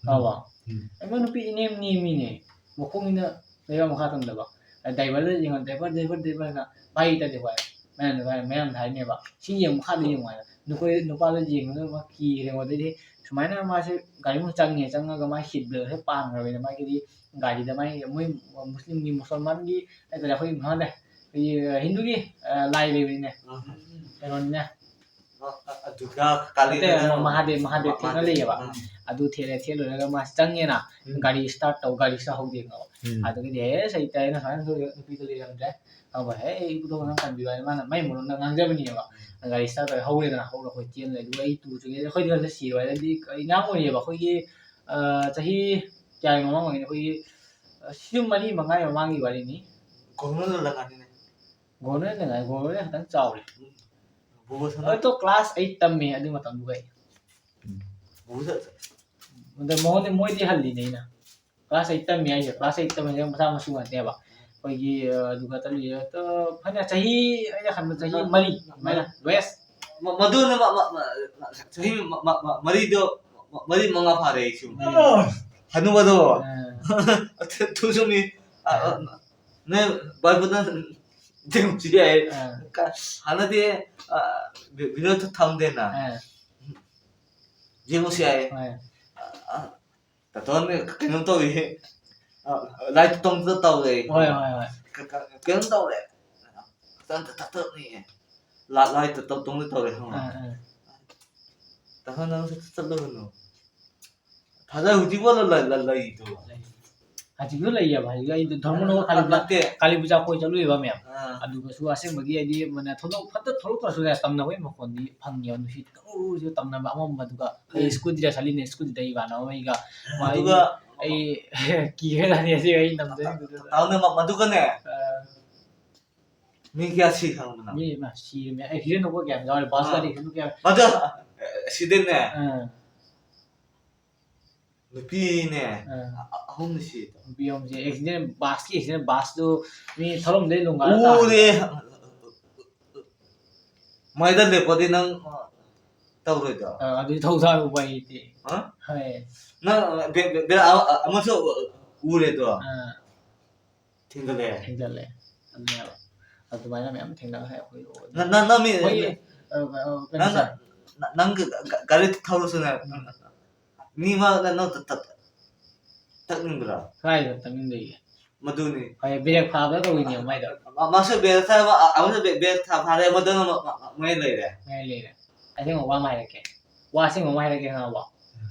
ꯈꯪꯉꯕ? ꯎꯝ꯫ ꯑꯩꯉꯣꯟ ꯅꯨꯄꯤ ꯏꯅꯦꯝ ꯅꯦꯝꯃꯤꯅꯦ, ꯃꯈꯣꯡꯁꯤꯅ ꯂꯩꯕꯥꯛ ꯃꯈꯥ ꯊꯝꯗꯕ꯫ ꯑꯗ driver ꯗ ꯌꯦꯡꯉꯣ, "driver, driver, driver" ꯍꯥꯏꯅ ꯃꯥꯏ ꯇꯗꯤ ꯍꯣꯏ ꯃꯌꯥꯝꯗ ꯍꯥꯏ, ꯃꯌꯥꯝꯗ ꯍꯥꯏꯅꯦꯕ, "ꯁꯤ ꯌꯦꯡ ꯃꯈꯥꯗ ꯌꯦꯡꯉꯣ" ꯍꯥꯏꯅ꯫ ꯅꯈꯣꯏ ꯅꯨꯄꯥꯗꯣ ꯌꯦꯡꯉꯒ ꯃꯥ ꯀꯤꯔꯦ꯫ ꯑꯗꯩꯗꯤ ꯁꯨꯃꯥꯏꯅ ꯃꯥꯁꯦ ꯒꯥꯔꯤ ꯃꯅꯨꯡ ꯆꯪꯉꯦ, ꯆꯪꯉꯒ ꯃꯥꯏ seat belt ꯁꯦ ꯄꯥꯟꯈ꯭ꯔꯕꯅꯤꯅ ꯃꯥꯒꯤꯗꯤ ꯒꯥꯔꯤꯗ ꯃꯥꯏ ꯃꯣꯏ ꯃꯨꯁꯂꯤꯝꯒꯤ, ꯃꯨꯁꯜꯃꯥꯟꯒꯤ ꯍꯥꯏꯇꯥꯔꯦ, ꯑꯩꯈꯣꯏ ꯈꯪꯗꯦ, ꯑꯩꯈꯣꯏꯒꯤ ꯍꯤꯟꯗꯨꯒꯤ, ꯑ, ꯂꯥꯏ ꯂꯩꯕꯅꯤꯅꯦ, ꯀꯩꯅꯣꯅꯤꯅꯦ, ꯑ-, ꯑ-, ꯑ, ꯗꯨꯔꯒꯥ ꯀꯥꯂꯤ ꯅꯠꯇꯦ, ꯂꯩꯗꯅ꯫ ꯃꯍꯥꯗꯦꯕ, ꯃꯍꯥꯗꯦꯕ ꯊꯦꯠꯅ ꯃꯍꯥꯗꯦꯕ꯫ ꯂꯩꯌꯦꯕ꯫ ꯎꯝ꯫ ꯑꯗꯨ ꯊꯦꯠꯂꯦ, ꯊꯦꯠꯂꯨꯔꯒ ꯃꯥꯁꯦ ꯆꯪꯉꯦꯅ, ꯎꯝ꯫ ꯒꯥꯔꯤ start ꯇꯧ, ꯒꯥꯔꯤ start ꯍꯧꯗꯦ, ꯈꯪꯉꯕ? ꯎꯝ꯫ ꯑꯗꯨꯒꯤꯗꯤ ꯑꯦꯁ ꯑꯩ ꯇꯥꯏ, ꯑꯩꯅ ꯁꯨꯃꯥꯏꯅ ꯇꯧꯗꯅ ꯅꯨꯄꯤꯗꯣ ꯂꯩꯔꯝꯗ꯭ꯔꯦ꯫ ꯑꯗꯨꯒ "ꯍꯦ, ꯑꯩ ꯏꯕꯨꯙꯧ ꯅꯪ ꯀꯟꯕꯤꯌꯨ" ꯍꯥꯏꯅ ꯃꯥꯅ ꯃꯥꯏ ꯃꯔꯣꯟꯗ ꯉꯥꯡꯖꯕꯅꯦꯕ꯫ ꯒꯥꯔꯤ start ꯇꯧꯔꯦ, ꯍꯧꯔꯦꯗꯅ, ꯍꯧꯔ ꯑꯩꯈꯣꯏ ꯆꯦꯟ ꯂꯩ꯫ ꯑꯗꯨꯒ ꯑꯩ ꯇꯨ ꯆꯨꯡꯉꯦ, ꯑꯩꯈꯣꯏꯗꯤ ꯍꯟꯗꯛ ꯁꯤꯔꯣꯏ ꯍꯥꯏꯔꯗꯤ ꯑꯩ ꯑꯉꯥꯡ ꯑꯣꯏꯔꯤꯑꯕ, ꯑꯩꯈꯣꯏꯒꯤ, ꯑ, ꯆꯍꯤ ꯀꯌꯥꯒꯤ ꯃꯃꯥꯡ ꯑꯣꯏꯒꯅꯤ? ꯑꯩꯈꯣꯏꯒꯤ, ꯑ, ꯁꯤꯁꯨ ꯃꯔꯤ ꯃꯉꯥꯒꯤ ꯃꯃꯥꯡꯒꯤ ꯋꯥꯔꯤꯅꯤ꯫ ꯒꯣꯔꯃꯦꯟ ꯂꯣꯜꯂꯛꯀꯅꯤꯅꯦ꯫ ꯒꯣꯔꯃꯦꯟ ꯂꯩꯉꯥꯏ, ꯒꯣꯔꯃꯦꯟ ꯈꯤꯇꯪ ꯆꯥꯎꯔꯦ꯫ ꯕꯣꯕꯣ ꯁꯅꯥ-, ꯑꯩꯗꯣ class eight ꯇꯝꯃꯦ ꯑꯗꯨ ꯃꯇꯝꯗꯨꯒ ꯑꯩ꯫ ꯕꯣꯕꯣ ꯁ-, ꯑꯗ ꯃꯉꯣꯟꯗ, ꯃꯣꯏꯗꯤ ꯍꯜꯂꯤꯅꯦ ꯑꯩꯅ꯫ Class eight ꯇꯝꯃꯤ ꯍꯥꯏꯁꯦ, class eight ꯇꯝꯃꯤ ꯍꯥꯏꯁꯦ ꯃꯆꯥ ꯃꯁꯨ ꯅꯠꯇꯦꯕ꯫ ꯑꯩꯈꯣꯏꯒꯤ, ꯑ, ꯑꯗꯨꯒ ꯇꯝꯃꯤꯁꯦ, ꯑ, ꯐꯅ ꯆꯍꯤ, ꯑꯩꯅ ꯈꯟꯕ ꯆꯍꯤ ꯃꯔꯤ ꯑꯗꯨꯃꯥꯏꯅ, lowest꯫ ꯃ-, ꯃꯗꯨꯅ ꯃ-, ꯃ-, ꯃ-, ꯆꯍꯤ ꯃ-, ꯃ-, ꯃ-, ꯃꯔꯤꯗꯣ, ꯃ-, ꯃꯔꯤ ꯃꯉꯥ ꯐꯥꯔꯦ ꯑꯩꯁꯨ꯫ ꯍꯅꯨꯕꯗꯣ꯫ ꯑ, ꯊꯨꯁꯨꯃꯤ꯫ ꯑ, ꯑ, ꯅꯣꯏ ꯕꯥꯏꯕꯜꯗ ꯌꯦꯡꯉꯨꯁꯤ ꯌꯥꯏ꯫ ꯑ, ꯀ-, ꯍꯥꯟꯅꯗꯤ, ꯑ, ꯚꯤ-, video ꯊꯝꯗꯦꯅ꯫ ꯑ, ꯌꯦꯡꯉꯨꯁꯤ ꯌꯥꯏ꯫ ꯍꯣꯏ꯫ ꯑ, ꯑ, ꯇꯥꯇꯣꯟ ꯀꯩꯅꯣ ꯇꯧꯏ꯫ ꯑ, live ꯇꯧꯗ ꯇꯧꯔꯦ꯫ ꯍꯣꯏ, ꯍꯣꯏ, ꯍꯣꯏ꯫ ꯀ- ꯀ- ꯀꯩꯅꯣꯝ ꯇꯧꯔꯦ꯫ ꯇ- ꯇ- ꯇ- ꯇꯧꯅꯤꯌꯦ꯫ ꯂꯥ- ꯂꯥꯏ ꯇ- ꯇꯧ- ꯇꯧꯅꯤ ꯇꯧꯔꯦ ꯈꯪꯕ꯭ꯔꯥ? ꯑꯥ, ꯑꯥ꯫ ꯇꯥꯃꯣ ꯅꯪ ꯆꯠ- ꯆꯠꯂꯒꯅꯨ꯫ ꯊꯥꯖ ꯍꯧꯖꯤꯛꯐꯥꯎ ꯂ- ꯂ- ꯂ- ꯂꯩꯗꯣ꯫ ꯂꯩ꯫ ꯍꯧꯖꯤꯛꯁꯨ ꯂꯩꯌꯦꯕ꯫ ꯍꯧꯖꯤꯛ ꯑꯩꯗꯣ ꯙꯔꯃꯅꯒꯔ ꯀꯥꯂꯤ ꯄꯨꯖꯥ, ꯅꯠꯇꯦ꯫ ꯀꯥꯂꯤ ꯄꯨꯖꯥ ꯀꯣꯏ ꯆꯠꯂꯨꯏꯕ ꯃꯌꯥꯝ꯫ ꯑꯥ꯫ ꯑꯗꯨꯒꯁꯨ ꯑꯁꯦꯡꯕꯒꯤ ꯍꯥꯏꯗꯤ ꯃꯅ ꯊꯣꯛꯂꯛ-, ꯐꯠꯇ ꯊꯣꯛꯂꯛꯇ꯭ꯔꯁꯨꯅꯦ, ꯇꯝꯅꯕꯒꯤ ꯃꯈꯣꯟꯗꯤ ꯐꯪꯉꯦꯕ꯫ ꯅꯨꯡꯁꯤꯠ ꯀꯧꯔꯨꯁꯨ ꯇꯝꯅꯕ ꯑꯃꯝꯕꯗꯨꯒ꯫ ꯑꯩ ꯎꯝ꯫ ꯁ꯭ꯀꯨꯇꯤꯗ ꯆꯠꯂꯤꯅꯦ, ꯁ꯭ꯀꯨꯇꯤꯗ ꯏꯃꯥꯟꯅꯕ ꯑꯃꯒ꯫ ꯃꯥ ꯑꯗꯨꯒ ꯑꯩ, ꯑꯩ ꯀꯤꯈ꯭ꯔꯖꯥꯠꯅꯤ ꯑꯁꯤ ꯑꯩ ꯅꯝꯗꯣꯏꯅꯤ꯫ ꯇꯥ-, ꯇꯥ-, ꯇꯥꯎꯅꯦ, ꯃ-, ꯃꯗꯨꯒꯅꯦ꯫ ꯑꯥ꯫ ꯃꯤ ꯀꯌꯥ ꯁꯤ ꯈꯪꯕꯅꯣ? ꯃꯤ ꯃꯌꯥꯝ ꯁꯤꯔꯦ, ꯃꯌꯥꯝ ꯑꯦꯛꯁꯤꯗꯦꯟ ꯊꯣꯛꯄ ꯀꯌꯥꯝ ꯌꯥꯎꯔꯦ, ꯕꯁ ꯑꯥ꯫ ꯒꯥꯔꯤ ꯈꯟꯕ ꯀꯌꯥꯝ꯫ ꯃꯗꯨ, ꯑꯦ, ꯑꯦꯛꯁꯤꯗꯦꯟꯅꯦ꯫ ꯑꯥ꯫ ꯅꯨꯄꯤꯅꯦ꯫ ꯑꯥ꯫ ꯑ-, ꯑ-, ꯑꯍꯨꯝꯅ ꯁꯤꯗꯣ꯫ ꯅꯨꯄꯤ ꯑꯍꯨꯝꯁꯦ ꯑꯦꯛꯁꯤꯗꯦꯟ, ꯕꯁꯀꯤ ꯑꯦꯛꯁꯤꯗꯦꯟ, ꯕꯁꯇꯨ ꯃꯤ ꯊꯧꯔꯝꯗꯩ ꯂꯣꯡꯒꯥꯔ ꯎꯔꯦ꯫ ꯇꯥꯔꯦ꯫ ꯃꯩꯗ ꯂꯦꯞꯄꯗꯤ ꯅꯪ, ꯑ, ꯇꯧꯔꯣꯏꯗ꯭ꯔꯣ? ꯑ, ꯑꯗꯨꯗꯤ ꯊꯧ ꯊꯥꯕ ꯎꯄꯥꯏ ꯂꯩꯇꯦ꯫ ꯍꯥ? ꯍꯣꯏ꯫ ꯅꯪ, ꯑ, ꯕꯦ-, ꯕꯦ-, ꯕꯦ-, ꯑ-, ꯑ-, ꯑꯃꯁꯨ ꯎꯔꯦꯗꯣ? ꯑ꯫ ꯊꯦꯡꯒꯠꯂꯦ꯫ ꯊꯦꯡꯒꯠꯂꯦ꯫ ꯑꯗꯨꯅꯦꯕ꯫ ꯑꯗꯨꯃꯥꯏꯅ ꯃꯌꯥꯝ ꯊꯦꯡꯅꯈ꯭ꯔꯦ ꯑꯩꯈꯣꯏ ꯔꯣꯗ꯫ ꯅ-, ꯅ-, ꯅꯪ ꯃꯤ-, ꯑꯩꯈꯣꯏꯒꯤ, ꯃꯤ-, ꯑ, ꯑ, ꯀꯩꯅꯣꯁꯦ꯫ ꯅꯪ, ꯅ-, ꯅꯪ ꯒ-, ꯒ-, ꯒꯥꯔꯤ ꯊꯧꯔꯁꯨꯅꯦ, ꯎꯝ꯫ ꯃꯤ ꯃꯥꯡꯗ ꯅꯪ ꯇ-, ꯇ-, ꯇꯛꯅꯤꯡꯕ꯭ꯔꯣ? ꯀꯥꯏꯗ ꯇꯛꯅꯤꯡꯗꯣꯏꯒꯦ? ꯃꯗꯨꯅꯤ꯫ ꯍꯣꯏ, ꯕ꯭ꯔꯦꯛ ꯐꯥꯕꯗ ꯇꯧꯔꯤꯅꯦ ꯃꯥꯏꯗꯣ꯫ ꯃ-, ꯃꯥꯁꯨ ꯕ꯭ꯔꯦꯛ ꯊꯥꯕ, ꯑ-, ꯑꯃꯁꯨ ꯕ꯭ꯔꯦꯛ, ꯕ꯭ꯔꯦꯛ ꯊꯥ-, ꯐꯥꯔꯦ, ꯑꯃꯗꯨꯅ ꯃ-, ꯃ-, ꯃꯌꯥꯏ ꯂꯩꯔꯦ꯫ ꯃꯌꯥꯏ ꯂꯩꯔꯦ꯫ ꯑꯁꯦꯡꯕ ꯋꯥ ꯑꯃ ꯍꯥꯏꯔꯛꯀꯦ꯫ ꯋꯥ ꯑꯁꯦꯡꯕ ꯑꯃ ꯍꯥꯏꯔꯛꯀꯦ, ꯈꯪꯉꯕꯣ? ꯎꯝ꯫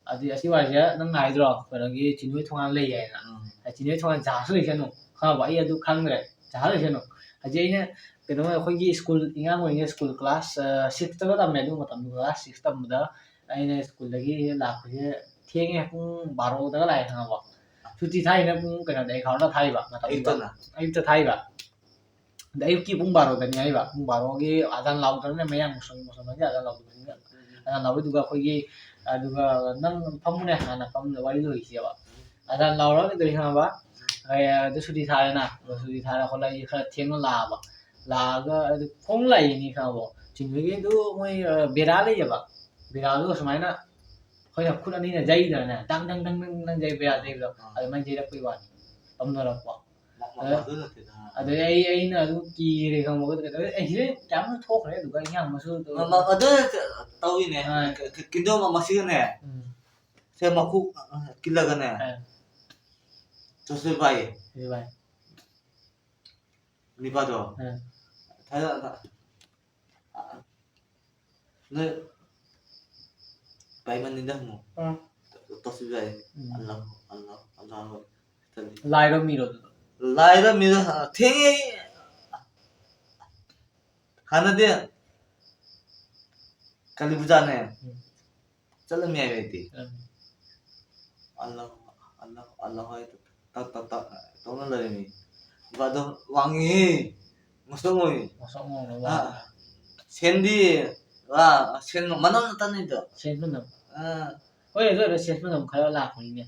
ꯑꯗꯨ ꯑꯁꯤ ꯋꯥꯔꯤꯁꯦ ꯅꯪꯅ ꯍꯥꯏꯗ꯭ꯔꯣ, ꯀꯩꯅꯣꯒꯤ ꯆꯤꯟꯍꯣꯏ ꯊꯣꯡꯒꯥꯟ ꯂꯩ ꯍꯥꯏꯅ꯫ ꯎꯝ꯫ ꯑ, ꯆꯤꯟꯍꯣꯏ ꯊꯣꯡꯒꯥꯟ ꯖꯍꯥꯖꯁꯨ ꯂꯩꯁꯅꯨ, ꯈꯪꯉꯕꯣ? ꯑꯩ ꯑꯗꯨ ꯈꯪꯗ꯭ꯔꯦ, ꯖꯍꯥꯖ ꯂꯩꯁꯅꯨ꯫ ꯍꯧꯖꯤꯛ ꯑꯩꯅ ꯀꯩꯅꯣ, ꯑꯩꯈꯣꯏꯒꯤ ꯁ꯭ꯀꯨꯜ, ꯑꯉꯥꯡ ꯑꯣꯏꯔꯤꯉꯩ ꯁ꯭ꯀꯨꯜ ꯀ꯭ꯂꯥꯁ, ꯑ, ꯁꯤꯛꯁꯇꯒ ꯇꯝꯃꯦ꯫ ꯑꯗꯨ ꯃꯇꯝꯗꯨ ꯀ꯭ꯂꯥꯁ ꯁꯤꯛꯁ ꯇꯝꯕꯗ ꯑꯩꯅ ꯁ꯭ꯀꯨꯜꯗꯒꯤ ꯂꯥꯛꯄꯁꯦ ꯊꯦꯡꯉꯦ, ꯄꯨꯡ ꯕꯥꯔꯣꯗꯒ ꯂꯥꯛꯑꯦ, ꯈꯪꯉꯕꯣ? ꯁꯨꯇꯤ ꯊꯥꯏꯅ ꯄꯨꯡ ꯀꯩꯅꯣꯗ, ꯑꯦꯒꯥꯔꯣꯗ ꯊꯥꯏꯕ ꯃꯇꯝꯗꯨꯗ꯫ ꯑꯌꯨꯛꯇꯅ? ꯑꯌꯨꯛꯇ ꯊꯥꯏꯕ꯫ ꯑꯗ ꯑꯌꯨꯛꯀꯤ ꯄꯨꯡ ꯕꯥꯔꯣꯗꯅꯤ ꯍꯥꯏꯕ꯫ ꯄꯨꯡ ꯕꯥꯔꯣꯒꯤ ꯑꯖꯥꯟ ꯂꯥꯎꯗ꯭ꯔꯕꯅꯤꯅ ꯃꯌꯥꯡ ꯃꯨꯁꯜ-, ꯃꯨꯁꯜꯃꯥꯟꯒꯤ ꯑꯖꯥꯟ ꯂꯥꯎꯗ꯭ꯔꯕꯅꯤꯅ꯫ ꯎꯝ꯫ ꯑꯖꯥꯟ ꯂꯥꯎꯕꯗꯨꯒ ꯑꯩꯈꯣꯏꯒꯤ, ꯑꯗꯨꯒ ꯅꯪ ꯐꯝꯃꯨꯅꯦ, ꯍꯥꯟꯅ ꯐꯝꯃꯨꯅꯦ, ꯋꯥꯔꯤ ꯂꯣꯏꯈꯤꯁꯦꯕ꯫ ꯎꯝ꯫ ꯑꯖꯥꯟ ꯂꯥꯎꯔꯒ ꯀꯩꯗꯧꯔꯤ ꯈꯪꯉꯕ? ꯎꯝ꯫ ꯑꯦ, ꯑꯗꯨ ꯁꯨꯇꯤ ꯊꯥꯔꯦꯅ꯫ ꯎꯝ꯫ ꯁꯨꯇꯤ ꯊꯥꯔ ꯈꯣꯠꯂ ꯑꯩꯁꯦ ꯈꯔ ꯊꯦꯡꯅ ꯂꯥꯛꯑꯕ꯫ ꯂꯥꯛꯑꯒ ꯑꯗꯨ ꯈꯣꯡ ꯂꯥꯛꯏꯅꯤ ꯈꯪꯉꯕꯣ? ꯆꯤꯡꯕꯒꯤ ꯑꯗꯨ ꯃꯣꯏ, ꯑ, ꯕꯦꯔꯥ ꯂꯩꯌꯦꯕ꯫ ꯕꯦꯔꯥꯗꯨ ꯁꯨꯃꯥꯏꯅ ꯑꯩꯈꯣꯏꯅ ꯈꯨꯠ ꯑꯅꯤꯅ ꯌꯩꯗ꯭ꯔꯅꯦ? ꯗꯪ, ꯗꯪ, ꯗꯪ, ꯗꯪ, ꯗꯪ ꯌꯩ ꯕꯦꯔꯥ ꯌꯩꯕꯗꯣ꯫ ꯑꯥ꯫ ꯑꯗꯨꯃꯥꯏꯅ ꯌꯩꯔꯛꯄꯩ ꯋꯥꯅꯤ꯫ ꯃ-, ꯃ-, ꯑꯗ-, ꯃꯗꯨ ꯅꯠꯇꯦꯗ꯫ ꯑꯗꯩ ꯑꯩ, ꯑꯩꯅ ꯑꯗꯨꯝ ꯀꯤꯔꯦ ꯈꯪꯕ꯫ ꯑꯗꯩ ꯑꯦꯛꯁꯤꯗꯦꯟ ꯀꯌꯥꯝ ꯊꯣꯛꯈ꯭ꯔꯦ꯫ ꯑꯗꯨꯒ ꯑꯩ ꯌꯥꯝꯅꯁꯨ ꯃ-, ꯃ-, ꯃꯗꯨ ꯇꯧꯏꯅꯦ꯫ ꯑꯥ꯫ ꯀ-, ꯀ-, ꯀꯤꯟꯗꯣ ꯑꯃ ꯃꯁꯤꯒꯅꯦ꯫ ꯎꯝ꯫ ꯁꯦ ꯃꯈꯨ, ꯑ, ꯀꯤꯜꯂꯒꯅꯦ꯫ ꯑꯥ꯫ ꯆꯠꯁꯦ ꯚꯥꯏ꯫ ꯁꯤ ꯚꯥꯏ꯫ ꯅꯤꯄꯥꯗꯣ꯫ ꯎꯝ꯫ ꯊꯥꯏꯅ, ꯊꯥ-, ꯑ, ꯅꯣꯏ ꯄꯥꯏꯃꯟꯅꯤꯗ ꯍꯪꯉꯣ꯫ ꯎꯝ꯫ ꯇꯧꯁꯤꯕ ꯌꯥꯏ꯫ ꯎꯝ꯫ ꯑꯜꯂꯥꯍꯨ, ꯑꯜꯂꯥꯍꯨ, ꯑꯜꯂꯥꯍꯨ꯫ ꯂꯥꯏꯔꯣ ꯃꯤꯔꯣ ꯑꯗꯨꯗꯣ? ꯂꯥꯏꯔ ꯃꯤꯔ? ꯊꯦꯡꯉꯦ꯫ ꯍꯥꯟꯅꯗꯤ ꯀꯥꯂꯤ ꯄꯨꯖꯥꯅꯦ꯫ ꯎꯝ꯫ ꯆꯠꯂꯝꯃꯤ ꯍꯥꯏꯕ ꯑꯩꯗꯤ꯫ ꯎꯝ꯫ ꯑꯜꯂꯥꯍꯨ, ꯑꯜꯂꯥꯍꯨ, ꯑꯜꯂꯥꯍꯨ ꯍꯥꯏ ꯇ-, ꯇ-, ꯇ-, ꯇ-, ꯇꯧꯅ ꯂꯩꯔꯝꯃꯤ꯫ ꯏꯕꯥꯗꯣ ꯋꯥꯡꯉꯤ, ꯃꯁꯛ ꯃꯣꯏ꯫ ꯃꯁꯛ ꯃꯣꯏꯅ ꯑꯥ, ꯋꯥꯡꯉꯤ꯫ ꯁꯦꯟꯗꯤ, ꯑꯥ, ꯁꯦꯟ ꯃꯅꯝ ꯅꯠꯇꯅꯤꯗꯣ꯫ ꯁꯦꯟ ꯃꯅꯝ꯫ ꯑꯥ꯫ ꯍꯣꯏ, ꯑꯗꯨ ꯑꯣꯏꯔꯒ ꯁꯦꯟ ꯃꯅꯝ ꯈꯔ ꯂꯥꯛꯄꯅꯤꯅꯦ꯫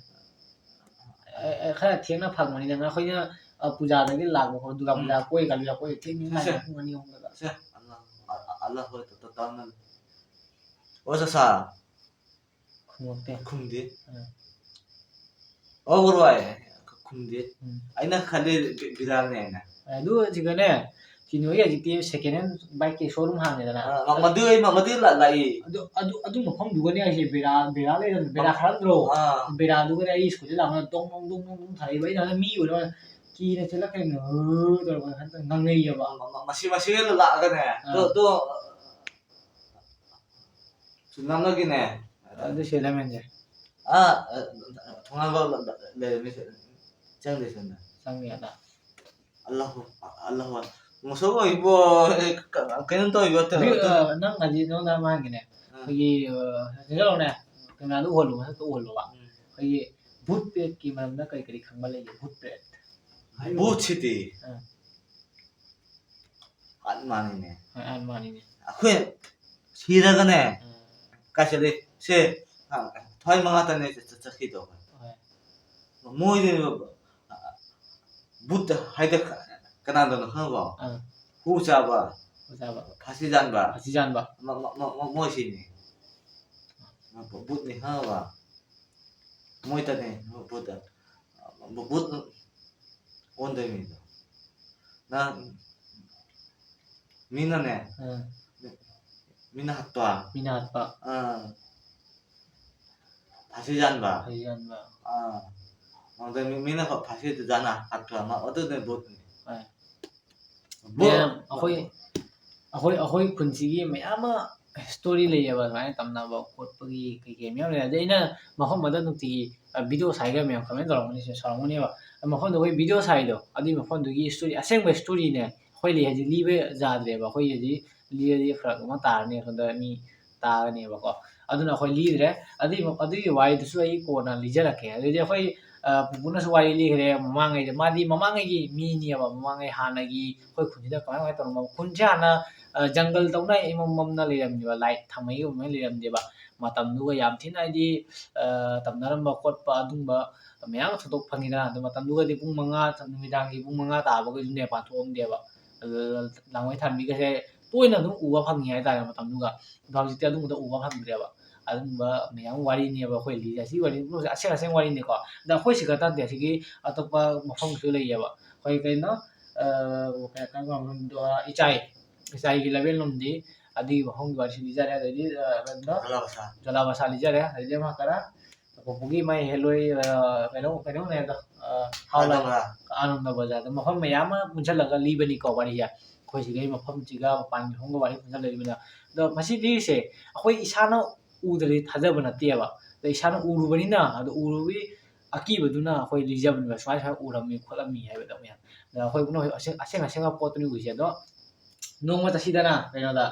ꯑꯦ, ꯑꯦ, ꯈꯔ ꯊꯦꯡꯅ ꯐꯪꯕꯅꯤꯅ ꯑꯩꯈꯣꯏꯅ, ꯑ, ꯄꯨꯖꯥꯗꯒꯤ ꯂꯥꯛꯄ ꯈꯣꯠꯄ, ꯗꯨꯔꯒꯥ ꯎꯝ꯫ ꯄꯨꯖꯥ ꯀꯣꯏ ꯀꯥꯟꯗ ꯑꯩꯈꯣꯏ ꯊꯦꯡ ꯊꯦꯡꯅ ꯁꯦ꯫ ꯂꯥꯛꯑꯦ, ꯄꯨꯡ ꯑꯅꯤ ꯑꯍꯨꯝꯗꯒ꯫ ꯁꯦ, ꯑꯜꯂꯥ, ꯑ-, ꯑ-, ꯑꯜꯂꯥ ꯍꯣꯏ ꯇ-, ꯇ-, ꯇꯥꯟꯅ-, ꯑꯣ, ꯁꯥ, ꯁꯥ꯫ ꯈꯨꯝꯃꯛꯇꯦ꯫ ꯈꯨꯝꯗꯦ꯫ ꯑꯥ꯫ ꯑꯣ, ꯕ꯭ꯔꯣ, ꯑꯩ ꯈꯨꯝꯗꯦ꯫ ꯎꯝ꯫ ꯑꯩꯅ ꯈꯜꯂꯤ ꯕꯤ-, ꯕꯤꯔꯥꯜꯅꯦ ꯍꯥꯏꯅ꯫ ꯑꯗꯨ ꯍꯧꯖꯤꯛꯀꯅꯦ, ꯁꯤ ꯅꯣꯏꯒꯤ ꯍꯧꯖꯤꯛꯇꯤ second hand bike ꯀꯤ showroom ꯍꯥꯡꯉꯦꯗꯅ꯫ ꯑꯥ, ꯃ-, ꯃꯗꯨ ꯑꯩ ꯃ-, ꯃꯗꯨ ꯂꯥ-, ꯂꯥꯛꯏ꯫ ꯑꯗꯨ, ꯑꯗꯨ, ꯑꯗꯨ ꯃꯐꯝꯗꯨꯒꯅꯦ ꯑꯩꯁꯦ ꯕꯦꯔꯥ, ꯕꯦꯔꯥ ꯂꯩꯔꯝ-, ꯕꯦꯔꯥ ꯑꯥ꯫ ꯈꯔ ꯅꯠꯇ꯭ꯔꯣ? ꯑꯥ꯫ ꯕꯦꯔꯥꯗꯨꯒꯅꯦ ꯑꯩ scooty ꯂꯥꯛꯄꯗ ꯗꯣꯡ, ꯗꯣꯡ, ꯗꯣꯡ, ꯗꯣꯡ, ꯗꯣꯡ ꯊꯥꯔꯛꯏꯕ꯫ ꯑꯩꯅ ꯍꯥꯏꯕꯗ ꯃꯤ ꯑꯣꯏꯔ ꯀꯤꯅ ꯆꯦꯜꯂꯛꯀꯅꯤ, ꯍꯨ ꯇꯧꯔꯒ ꯍꯟꯇ ꯉꯥꯡꯅꯩꯌꯦꯕ꯫ ꯃ-, ꯃ-, ꯃꯁꯤ, ꯃꯁꯤꯒ ꯂꯥꯛꯑꯒꯅꯦ, ꯑꯥ꯫ ꯗꯣ, ꯗꯣ, ꯁꯨꯝ ꯅꯝꯅꯒꯤꯅꯦ꯫ ꯑꯗꯨ ꯁꯤ ꯂꯩꯔꯝꯃꯦꯟꯁꯦ꯫ ꯑꯥ, ꯑ, ꯊꯣꯡꯒꯥꯟ ꯐꯥꯎ ꯂ-, ꯂ-, ꯂꯩꯔꯝꯃꯤ ꯁꯤ꯫ ꯆꯪꯗꯦ ꯁꯣꯝꯗ꯫ ꯆꯪꯗꯦ ꯑꯗ꯫ ꯑꯜꯂꯥꯍꯨ, ꯑꯜꯂꯥꯍꯨ ꯑꯛꯕꯔ꯫ ꯃꯨꯁꯨꯛ ꯑꯣꯏꯕꯣ, ꯑꯦ, ꯀ-, ꯀꯩꯅꯣꯝ ꯇꯧꯏꯕꯣ, ꯇ-, ꯕꯤ-, ꯇ-, ꯑ, ꯅꯪ ꯍꯧꯖꯤꯛ ꯅꯉꯣꯟꯗ ꯑꯃ ꯍꯥꯏꯒꯦꯅꯦ꯫ ꯑꯥ꯫ ꯑꯩꯈꯣꯏꯒꯤ, ꯑ, ꯆꯦꯟꯖꯜꯂꯛꯑꯣꯅꯦ꯫ ꯀꯦꯃꯦꯔꯥꯗꯨ ꯎꯍꯜꯂꯣ, ꯃꯊꯛꯇ ꯎꯍꯜꯂꯣꯕ꯫ ꯎꯝ꯫ ꯑꯩꯈꯣꯏꯒꯤ ꯚꯨꯠ ꯄ꯭ꯔꯦꯠꯀꯤ ꯃꯔꯝꯗ ꯀꯔꯤ ꯀꯔꯤ ꯈꯪꯕ ꯂꯩꯒꯦ? ꯚꯨꯠ ꯄ꯭ꯔꯦꯠ꯫ ꯍꯥꯏꯌꯨ꯫ ꯚꯨꯠꯁꯤꯗꯤ꯫ ꯑꯥ꯫ ꯑꯠꯃꯥꯅꯤꯅꯦ꯫ ꯍꯣꯏ, ꯑꯠꯃꯥꯅꯤꯅꯦ꯫ ꯑꯩꯈꯣꯏ ꯁꯤꯔꯒꯅꯦ, ꯑꯥ꯫ ꯀꯥꯏ ꯆꯠꯂꯤ? ꯁꯦ, ꯑ, ꯊꯋꯥꯏ ꯃꯉꯥ ꯇꯅꯦ ꯆꯠ-, ꯆꯠ-, ꯆꯠꯈꯤꯗꯣ꯫ ꯍꯣꯏ꯫ ꯃꯣꯏꯗꯤ, ꯑ, ꯚꯨꯠ ꯍꯥꯏꯗꯣ ꯀꯅꯥꯗꯅꯣ ꯈꯪꯉꯕꯣ? ꯑꯥ꯫ ꯍꯨ ꯆꯥꯕ꯫ ꯍꯨ ꯆꯥꯕ꯫ ꯐꯥꯁꯤ ꯆꯥꯟꯕ꯫ ꯐꯥꯁꯤ ꯆꯥꯟꯕ꯫ ꯃ-, ꯃ-, ꯃ-, ꯃ-, ꯃꯣꯏꯁꯤꯅꯤ꯫ ꯚꯨꯠꯅꯤ ꯈꯪꯉꯕ? ꯃꯣꯏꯇꯅꯦ, ꯚꯨꯠ, ꯚꯨꯠ ꯑꯣꯟꯗꯣꯏ ꯃꯤꯗꯣ꯫ ꯅꯪ, ꯃꯤꯅꯅꯦ, ꯑꯥ꯫ ꯃꯤꯅ ꯍꯥꯠꯄ꯫ ꯃꯤꯅ ꯍꯥꯠꯄ꯫ ꯑꯥ꯫ ꯐꯥꯁꯤ ꯆꯥꯟꯕ꯫ ꯐꯥꯁꯤ ꯆꯥꯟꯕ꯫ ꯑꯥ꯫ ꯑꯗ ꯃꯤ-, ꯃꯤꯅ ꯐꯥ-, ꯐꯥꯁꯤꯗ ꯆꯥꯟꯅ ꯍꯥꯠꯄ ꯑꯃ, ꯑꯗꯨꯅꯦ ꯚꯨꯠꯅꯤ꯫ ꯍꯣꯏ꯫ ꯃꯌꯥꯝ ꯑꯩꯈꯣꯏ ꯑꯩꯈꯣꯏ ꯑꯩꯈꯣꯏ ꯈꯨꯟꯁꯤꯒꯤ ꯃꯌꯥꯝ ꯑꯃ ꯁ꯭ꯇꯣꯔꯤ ꯂꯩꯌꯦꯕ, ꯑꯗꯨꯃꯥꯏꯅ ꯇꯝꯅꯕ ꯈꯣꯠꯄꯒꯤ ꯀꯩꯀꯩ ꯃꯌꯥꯝ ꯂꯩ꯫ ꯑꯗꯩ ꯑꯩꯅ ꯃꯐꯝ ꯑꯃꯗ ꯅꯨꯡꯇꯤꯒꯤ ꯚꯤꯗꯤꯑꯣ ꯁꯥꯏꯒ ꯃꯌꯥꯝ ꯀꯃꯦꯟ ꯇꯧꯔꯝꯒꯅꯤ, ꯁꯥꯎꯔꯝꯒꯅꯦꯕ꯫ ꯃꯐꯝꯗꯣ ꯑꯩꯈꯣꯏ ꯚꯤꯗꯤꯑꯣ ꯁꯥꯏꯗꯣ ꯑꯗꯨꯒꯤ ꯃꯐꯝꯗꯨꯒꯤ ꯁ꯭ꯇꯣꯔꯤ, ꯑꯁꯦꯡꯕ ꯁ꯭ꯇꯣꯔꯤꯅꯦ꯫ ꯑꯩꯈꯣꯏ ꯂꯤ ꯍꯧꯖꯤꯛ ꯂꯤꯕ ꯌꯥꯗ꯭ꯔꯦꯕ, ꯑꯩꯈꯣꯏ ꯍꯧꯖꯤꯛ ꯂꯤꯔꯗꯤ ꯐꯔꯛ ꯑꯃ ꯇꯥꯔꯅꯤ, ꯁꯣꯝꯗ ꯃꯤ ꯇꯥꯒꯅꯦꯕꯀꯣ꯫ ꯑꯗꯨꯅ ꯑꯩꯈꯣꯏ ꯂꯤꯗ꯭ꯔꯦ꯫ ꯑꯗꯨꯒꯤ ꯑꯗꯨꯒꯤ ꯋꯥꯔꯤꯗꯨꯁꯨ ꯑꯩ ꯀꯣꯟꯅ ꯂꯤꯖꯔꯛꯀꯦ꯫ ꯑꯗꯨꯗꯤ ꯑꯩꯈꯣꯏ ꯄꯨꯄꯨꯅꯁꯨ ꯋꯥꯔꯤ ꯂꯤꯈ꯭ꯔꯦ ꯃꯃꯥꯡꯉꯩꯗ꯫ ꯃꯥꯗꯤ ꯃꯃꯥꯡꯉꯩꯒꯤ ꯃꯤꯅꯦꯕ, ꯃꯃꯥꯡꯉꯩ ꯍꯥꯟꯅꯒꯤ ꯑꯩꯈꯣꯏ ꯈꯨꯟꯁꯤꯗ ꯀꯃꯥꯏ ꯀꯃꯥꯏꯅ ꯇꯧꯔꯝꯕ꯫ ꯈꯨꯟꯁꯦ ꯍꯥꯟꯅ ꯖꯪꯒꯜ ꯇꯧꯅ ꯏꯃꯝ ꯃꯝꯅ ꯂꯩꯔꯝꯃꯦꯕ, ꯂꯥꯏꯠ ꯊꯥꯟꯃꯩꯒꯨꯝꯕ ꯂꯩꯔꯝꯗꯦꯕ꯫ ꯃꯇꯝꯗꯨꯒ ꯌꯥꯝ ꯊꯤꯅ ꯍꯥꯏꯗꯤ ꯇꯝꯅꯔꯝꯕ ꯈꯣꯠꯄ ꯑꯗꯨꯝꯕ ꯃꯌꯥꯝ ꯊꯧꯗꯣꯛ ꯐꯪꯉꯤꯗꯅ꯫ ꯑꯗꯨ ꯃꯇꯝꯗꯨꯒꯗꯤ ꯄꯨꯡ ꯃꯉꯥ, ꯅꯨꯃꯤꯗꯥꯡꯒꯤ ꯄꯨꯡ ꯃꯉꯥ ꯇꯥꯕꯒꯁꯨ ꯅꯦꯄꯥꯟ ꯊꯣꯛꯑꯝꯗꯦꯕ꯫ ꯑꯗꯨ ꯂꯥꯡꯃꯩ ꯊꯥꯟꯕꯤꯒꯁꯦ ꯇꯣꯏꯅ ꯑꯗꯨꯝ ꯎꯕ ꯐꯪꯉꯤ ꯍꯥꯏꯇꯥꯔꯦ ꯃꯇꯝꯗꯨꯒ꯫ ꯑꯗꯣ ꯍꯧꯖꯤꯛꯇꯤ ꯑꯗꯨꯝꯕꯗꯣ ꯎꯕ ꯐꯪꯗ꯭ꯔꯦꯕ꯫ ꯑꯗꯨꯝꯕ ꯃꯌꯥꯝ ꯋꯥꯔꯤꯅꯦꯕ ꯑꯩꯈꯣꯏ ꯂꯤꯔꯤꯁꯦ꯫ ꯑꯁꯤ ꯋꯥꯔꯤ ꯑꯁꯦꯡ ꯑꯁꯦꯡ ꯋꯥꯔꯤꯅꯤꯀꯣ꯫ ꯑꯗ ꯑꯩꯈꯣꯏ ꯁꯤ ꯈꯛꯇ ꯅꯠꯇꯦ, ꯑꯁꯤꯒꯤ ꯑꯇꯣꯞꯄ ꯃꯐꯝꯁꯨ ꯂꯩꯌꯦꯕ꯫ ꯑꯩꯈꯣꯏ ꯀꯩꯅꯣ, ꯀꯩꯅꯣ, ꯏꯆꯥꯏ, ꯏꯆꯥꯏꯒꯤ ꯂꯕꯦꯟ ꯂꯣꯝꯗꯤ ꯑꯗꯨꯒꯤ ꯃꯐꯝꯒꯤ ꯋꯥꯔꯤꯁꯨ ꯂꯤꯖꯔꯦ꯫ ꯑꯗꯩꯗꯤ ꯀꯩꯅꯣ, ꯖꯂꯥꯕꯁꯥ ꯂꯤꯖꯔꯦ꯫ ꯑꯗꯩꯗꯤ ꯑꯃ ꯀꯔ ꯄꯨꯄꯨꯒꯤ ꯃꯥꯏ ꯍꯦꯜꯂꯣꯏ, ꯀꯩꯅꯣ, ꯀꯩꯅꯣꯅꯦ ꯑꯗꯣ, ꯍꯥꯎꯂꯥꯏ, ꯑꯥꯅꯟꯗ ꯕꯖꯥꯔꯗ ꯃꯐꯝ ꯃꯌꯥꯝ ꯑꯃ ꯄꯨꯟꯁꯤꯜꯂꯒ ꯂꯤꯕꯅꯤꯀꯣ ꯋꯥꯔꯤꯁꯦ꯫ ꯑꯩꯈꯣꯏ ꯁꯤꯒꯤ ꯃꯐꯝꯁꯤꯒ ꯃꯄꯥꯟꯒꯤ ꯃꯐꯝꯒ ꯋꯥꯔꯤ ꯄꯨꯟꯁꯤꯜꯂꯛꯏꯕꯅ꯫ ꯑꯗꯣ ꯃꯁꯤ ꯂꯤꯔꯤꯁꯦ ꯑꯩꯈꯣꯏ ꯏꯁꯥꯅ ꯎꯗ꯭ꯔꯗꯤ ꯊꯥꯖꯕ ꯅꯠꯇꯦꯕ꯫ ꯑꯗꯣ ꯏꯁꯥꯅ ꯎꯔꯨꯕꯅꯤꯅ, ꯑꯗꯣ ꯎꯔꯨꯕꯒꯤ ꯑꯀꯤꯕꯗꯨꯅ ꯑꯩꯈꯣꯏ ꯂꯤꯖꯕꯅꯦꯕ, ꯁꯨꯃꯥꯏ ꯁꯨꯃꯥꯏꯅ ꯎꯔꯝꯃꯤ ꯈꯣꯠꯂꯝꯃꯤ ꯍꯥꯏꯕꯗꯣ ꯃꯌꯥꯝ꯫ ꯑꯗ ꯑꯩꯈꯣꯏ ꯄꯨꯝꯅꯃꯛ ꯑꯁꯦꯡ ꯑꯁꯦꯡ ꯑꯁꯦꯡꯕ ꯄꯣꯠꯇꯨꯅꯤ ꯎꯔꯤꯁꯦ꯫ ꯑꯗꯣ ꯅꯣꯡꯃ ꯆꯠꯁꯤꯗꯅ ꯀꯩꯅꯣꯗ꯫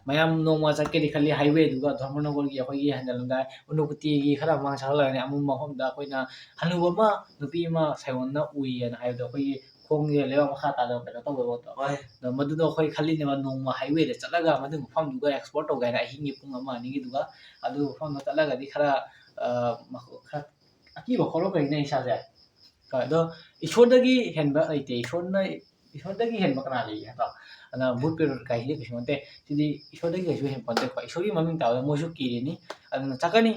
ꯃꯌꯥꯝ ꯅꯣꯡꯃ ꯆꯠꯀꯦꯗꯤ ꯈꯜꯂꯤ, ꯍꯥꯏꯋꯦꯗꯨꯒ ꯙꯔꯃꯅꯒꯔꯒꯤ ꯑꯩꯈꯣꯏꯒꯤ ꯍꯟꯖꯜꯂꯝꯗꯥꯏ ꯎꯅꯨꯄꯇꯤꯒꯤ ꯈꯔ ꯃꯥꯡ ꯆꯠꯍꯜꯂꯒꯅꯦ ꯑꯃꯝꯕ ꯃꯐꯝꯗ ꯑꯩꯈꯣꯏꯅ ꯍꯅꯨꯕ ꯑꯃ ꯅꯨꯄꯤ ꯑꯃ ꯁꯥꯏꯑꯣꯟꯅ ꯎꯏꯌꯦꯅ ꯍꯥꯏꯕꯗꯣ, ꯑꯩꯈꯣꯏꯒꯤ ꯈꯣꯡꯁꯦ ꯂꯩꯕꯥꯛ ꯃꯈꯥ ꯇꯥꯗꯕ ꯀꯩꯅꯣ ꯇꯧꯕ ꯄꯣꯠꯇꯣ꯫ ꯍꯣꯏ꯫ ꯑꯗꯣ ꯃꯗꯨꯗꯣ ꯑꯩꯈꯣꯏ ꯈꯜꯂꯤꯅꯦꯕ ꯅꯣꯡꯃ ꯍꯥꯏꯋꯦꯗ ꯆꯠꯂꯒ ꯃꯗꯨꯒꯤ ꯃꯐꯝꯗꯨꯒ ꯑꯦꯛꯁꯄ꯭ꯂꯣꯔ ꯇꯧꯒꯦ ꯍꯥꯏꯅ ꯑꯍꯤꯡꯒꯤ ꯄꯨꯡ ꯑꯃ ꯑꯅꯤꯒꯤꯗꯨꯒ꯫ ꯑꯗꯨ ꯃꯐꯝꯗꯣ ꯆꯠꯂꯒꯗꯤ ꯈꯔ, ꯑ, ꯃꯈ-, ꯈꯔ ꯑꯀꯤꯕ ꯐꯥꯎꯔꯛꯀꯅꯤꯅꯦ ꯏꯁꯥꯁꯦ꯫ ꯍꯣꯏ, ꯑꯗꯣ ꯏꯁꯣꯔꯗꯒꯤ ꯍꯦꯟꯕ ꯂꯩꯇꯦ꯫ ꯏꯁꯣꯔꯅ, ꯏꯁꯣꯔꯗꯒꯤ ꯍꯦꯟꯕ ꯀꯅꯥ ꯂꯩꯒꯦ ꯅꯠꯇ꯭ꯔꯣ? ꯑꯗꯨꯅ ꯚꯨꯠ ꯄ꯭ꯔꯦꯠ ꯀꯥꯏꯁꯤꯗꯤ ꯀꯩꯁꯨ ꯅꯠꯇꯦ꯫ ꯁꯤꯗꯤ ꯏꯁꯣꯔꯗꯒꯤ ꯀꯩꯁꯨ ꯍꯦꯟꯄꯣꯟꯇꯦꯀꯣ꯫ ꯏꯁꯣꯔꯒꯤ ꯃꯃꯤꯡ ꯇꯥꯕꯗ ꯃꯣꯏꯁꯨ ꯀꯤꯔꯤꯅꯤ꯫ ꯑꯗꯨꯅ ꯆꯠꯀꯅꯤ,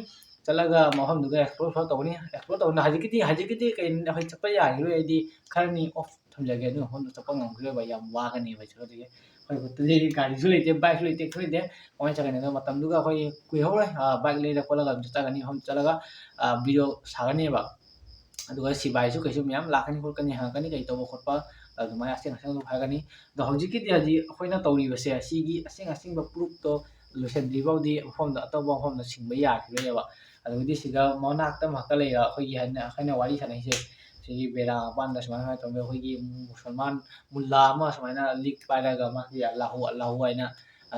ꯆꯠꯂꯒ ꯃꯐꯝꯗꯨꯗ ꯑꯦꯛꯁꯄ꯭ꯂꯣꯔ ꯐꯖꯅ ꯇꯧꯒꯅꯤ꯫ ꯑꯦꯛꯁꯄ꯭ꯂꯣꯔ ꯇꯧꯕꯅ ꯍꯧꯖꯤꯛꯀꯤꯗꯤ, ꯍꯧꯖꯤꯛꯀꯤꯗꯤ ꯀꯩꯅꯣ, ꯑꯩꯈꯣꯏ ꯆꯠꯄ ꯌꯥꯈꯤꯔꯣꯏ, ꯍꯥꯏꯗꯤ ꯈꯔꯅꯤ ꯑꯣꯐ ꯊꯝꯖꯒꯦ꯫ ꯑꯗꯨ ꯃꯐꯝꯗꯣ ꯆꯠꯄ ꯉꯝꯈꯤꯔꯣꯏꯕ, ꯌꯥꯝ ꯋꯥꯒꯅꯦꯕ ꯏꯁꯣꯔꯗꯒꯤ꯫ ꯑꯩꯈꯣꯏ ꯈꯨꯠꯇꯗꯤ ꯒꯥꯔꯤꯁꯨ ꯂꯩꯇꯦ, ꯕꯥꯏꯛꯁꯨ ꯂꯩꯇꯦ, ꯀꯩꯁꯨ ꯂꯩꯇꯦ꯫ ꯀꯃꯥꯏꯅ ꯆꯠꯀꯅꯤ? ꯑꯗꯣ ꯃꯇꯝꯗꯨꯒ ꯑꯩꯈꯣꯏ ꯀꯨꯏꯍꯧꯔꯣꯏ, ꯑ, ꯕꯥꯏꯛ ꯂꯩꯔ ꯈꯣꯠꯂꯒ ꯑꯗꯨꯝ ꯆꯠꯆꯒꯅꯤ, ꯃꯐꯝ ꯆꯠꯂꯒ, ꯑ, ꯚꯤꯗꯤꯑꯣ ꯁꯥꯒꯅꯦꯕ꯫ ꯑꯗꯨꯒ ꯁꯤꯕꯥꯏꯁꯨ ꯀꯩꯁꯨ ꯃꯌꯥꯝ ꯂꯥꯛꯀꯅꯤ ꯈꯣꯠꯀꯅꯤ ꯍꯪꯉꯛꯀꯅꯤ, ꯀꯩ ꯇꯧꯕ ꯈꯣꯠꯄ ꯑꯗꯨꯃꯥꯏꯅ ꯑꯁꯦꯡ ꯑꯁꯦꯡꯕꯗꯣ ꯍꯥꯏꯒꯅꯤ꯫ ꯑꯗꯣ ꯍꯧꯖꯤꯛꯀꯤꯗꯤ, ꯍꯧꯖꯤꯛ ꯑꯩꯈꯣꯏꯅ ꯇꯧꯔꯤꯕꯁꯦ, ꯁꯤꯒꯤ ꯑꯁꯦꯡ ꯑꯁꯦꯡꯕ ꯄ꯭ꯔꯨꯐꯇꯣ ꯂꯣꯏꯁꯤꯟꯗ꯭ꯔꯤ ꯐꯥꯎꯗꯤ ꯃꯐꯝꯗ, ꯑꯇꯣꯞꯄ ꯃꯐꯝꯗ ꯁꯤꯡꯕ ꯌꯥꯈꯤꯔꯣꯏꯕ꯫ ꯑꯗꯨꯒꯤꯗꯤ ꯁꯤꯗ ꯃꯅꯥꯛꯇ ꯑꯃꯈꯛꯇ ꯂꯩꯔ ꯑꯩꯈꯣꯏꯒꯤ ꯍꯥꯏꯅ, ꯑꯩꯈꯣꯏꯅ ꯋꯥꯔꯤ ꯁꯥꯟꯅꯩꯁꯦ, ꯁꯤꯒꯤ ꯕꯦꯔꯥ ꯃꯄꯥꯟꯗ ꯁꯨꯃꯥꯏꯅ, ꯁꯨꯃꯥꯏꯅ ꯇꯧꯔꯝꯃꯦ꯫ ꯑꯩꯈꯣꯏꯒꯤ ꯃꯨꯁꯜꯃꯥꯟ ꯃꯨꯜꯂꯥ ꯑꯃ ꯁꯨꯃꯥꯏꯅ ꯂꯤꯛ ꯄꯥꯏꯔꯒ ꯃꯥꯁꯦ ꯑꯜꯂꯥꯍꯨ, ꯑꯜꯂꯥꯍꯨ ꯍꯥꯏꯅ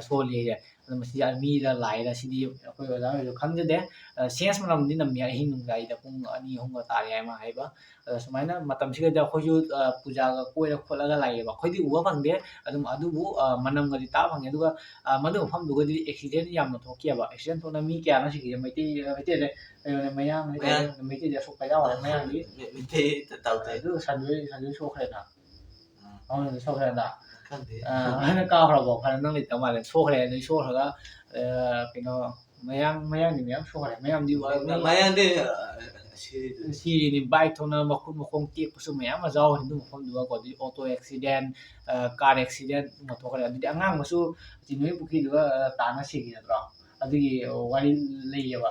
ꯁꯣꯜꯂꯤ ꯍꯥꯏꯁꯦ꯫ ꯑꯗꯣ ꯃꯁꯤꯗꯤ ꯃꯤꯔ ꯂꯥꯏꯔ ꯁꯤꯗꯤ ꯑꯩꯈꯣꯏ ꯑꯣꯖꯥ ꯑꯣꯏꯔꯁꯨ ꯈꯪꯖꯗꯦ꯫ ꯑ, ꯁꯦꯟꯁ ꯃꯅꯝꯗꯤ ꯅꯝꯃꯤ, ꯑꯍꯤꯡ ꯅꯣꯡꯌꯥꯏꯗ ꯄꯨꯡ ꯑꯅꯤ ꯑꯍꯨꯝꯒ ꯇꯥꯔꯦ ꯍꯥꯏ ꯃꯥ ꯍꯥꯏꯕ꯫ ꯑꯗꯣ ꯁꯨꯃꯥꯏꯅ ꯃꯇꯝꯁꯤꯒꯗꯤ ꯑꯩꯈꯣꯏꯁꯨ, ꯑ, ꯄꯨꯖꯥꯒ ꯀꯣꯏꯔ ꯈꯣꯠꯂꯒ ꯂꯥꯛꯑꯦꯕ꯫ ꯑꯩꯈꯣꯏꯗꯤ ꯎꯕ ꯐꯪꯗꯦ꯫ ꯑꯗꯨꯝ ꯑꯗꯨꯕꯨ, ꯑ, ꯃꯅꯝꯒꯗꯤ ꯇꯥꯕ ꯐꯪꯉꯦ꯫ ꯑꯗꯨꯒ, ꯑ, ꯃꯗꯨ ꯃꯐꯝꯗꯨꯒꯗꯤ ꯑꯦꯛꯁꯤꯗꯦꯟ ꯌꯥꯝꯅ ꯊꯣꯛꯈꯤꯑꯕ꯫ ꯑꯦꯛꯁꯤꯗꯦꯟ ꯊꯣꯛꯅ ꯃꯤ ꯀꯌꯥꯅꯣ ꯁꯤꯈꯤꯁꯦ? ꯃꯩꯇꯩ, ꯃꯩꯇꯩ ꯅꯠꯇꯦ, ꯀꯩꯅꯣꯅꯦ, ꯃꯌꯥꯡ ꯍꯥꯏꯇꯥꯔꯦ꯫ ꯃꯌꯥꯡ꯫ ꯃꯩꯇꯩꯗꯤ ꯑꯁꯣꯛꯄ ꯌꯥꯎꯔꯦ, ꯃꯌꯥꯡꯗꯤ꯫ ꯃꯩ-, ꯃꯩꯇꯩ ꯇ-, ꯇꯧꯗꯦ꯫ ꯑꯗꯨ ꯁꯟꯖꯣꯏ, ꯁꯟꯖꯣꯏ ꯁꯣꯛꯈ꯭ꯔꯦꯅ꯫ ꯑꯥ꯫ ꯑꯃꯗꯨ ꯁꯣꯛꯈ꯭ꯔꯦꯅ꯫ ꯈꯪꯗꯦ꯫ ꯑ, ꯍꯥꯟꯅ ꯀꯥꯎꯈ꯭ꯔꯕꯣ? ꯐꯔꯦ, ꯅꯪ ꯂꯩꯇ ꯃꯥꯜꯂꯦ꯫ ꯁꯣꯛꯈ꯭ꯔꯦ, ꯑꯗꯨ ꯁꯣꯛꯈ꯭ꯔꯒ, ꯑ, ꯀꯩꯅꯣ, ꯃꯌꯥꯡ, ꯃꯌꯥꯡꯗꯤ ꯃꯌꯥꯝ ꯁꯣꯛꯈ꯭ꯔꯦ꯫ ꯃꯌꯥꯡꯗꯤ ꯋꯥ-, ꯃꯤ ꯃꯌꯥꯡꯗꯤ, ꯑ, ꯁꯤꯔꯤꯗꯨꯅꯤ꯫ ꯁꯤꯔꯤꯅꯤ, ꯕꯥꯏꯛ ꯊꯧꯅ ꯃꯈꯨꯠ ꯃꯈꯣꯡ ꯇꯦꯛꯄꯁꯨ ꯃꯌꯥꯝ ꯑꯃ ꯌꯥꯎꯔꯤ ꯑꯗꯨ ꯃꯐꯝꯗꯨꯗꯀꯣ꯫ ꯑꯗꯨꯗꯤ ꯑꯣꯇꯣ ꯑꯦꯛꯁꯤꯗꯦꯟ, ꯑ, ꯀꯥꯔ ꯑꯦꯛꯁꯤꯗꯦꯟ ꯑꯃ ꯊꯣꯛꯈ꯭ꯔꯦ꯫ ꯑꯗꯨꯗꯤ ꯑꯉꯥꯡ ꯃꯆꯨ ꯆꯤꯟꯃꯩ ꯄꯨꯈ꯭ꯔꯤꯗꯨꯒ, ꯑ, ꯇꯥꯅ ꯁꯤꯈꯤ ꯅꯠꯇ꯭ꯔꯣ? ꯑꯗꯨꯒꯤ ꯋꯥꯔꯤ ꯂꯩꯌꯦꯕ꯫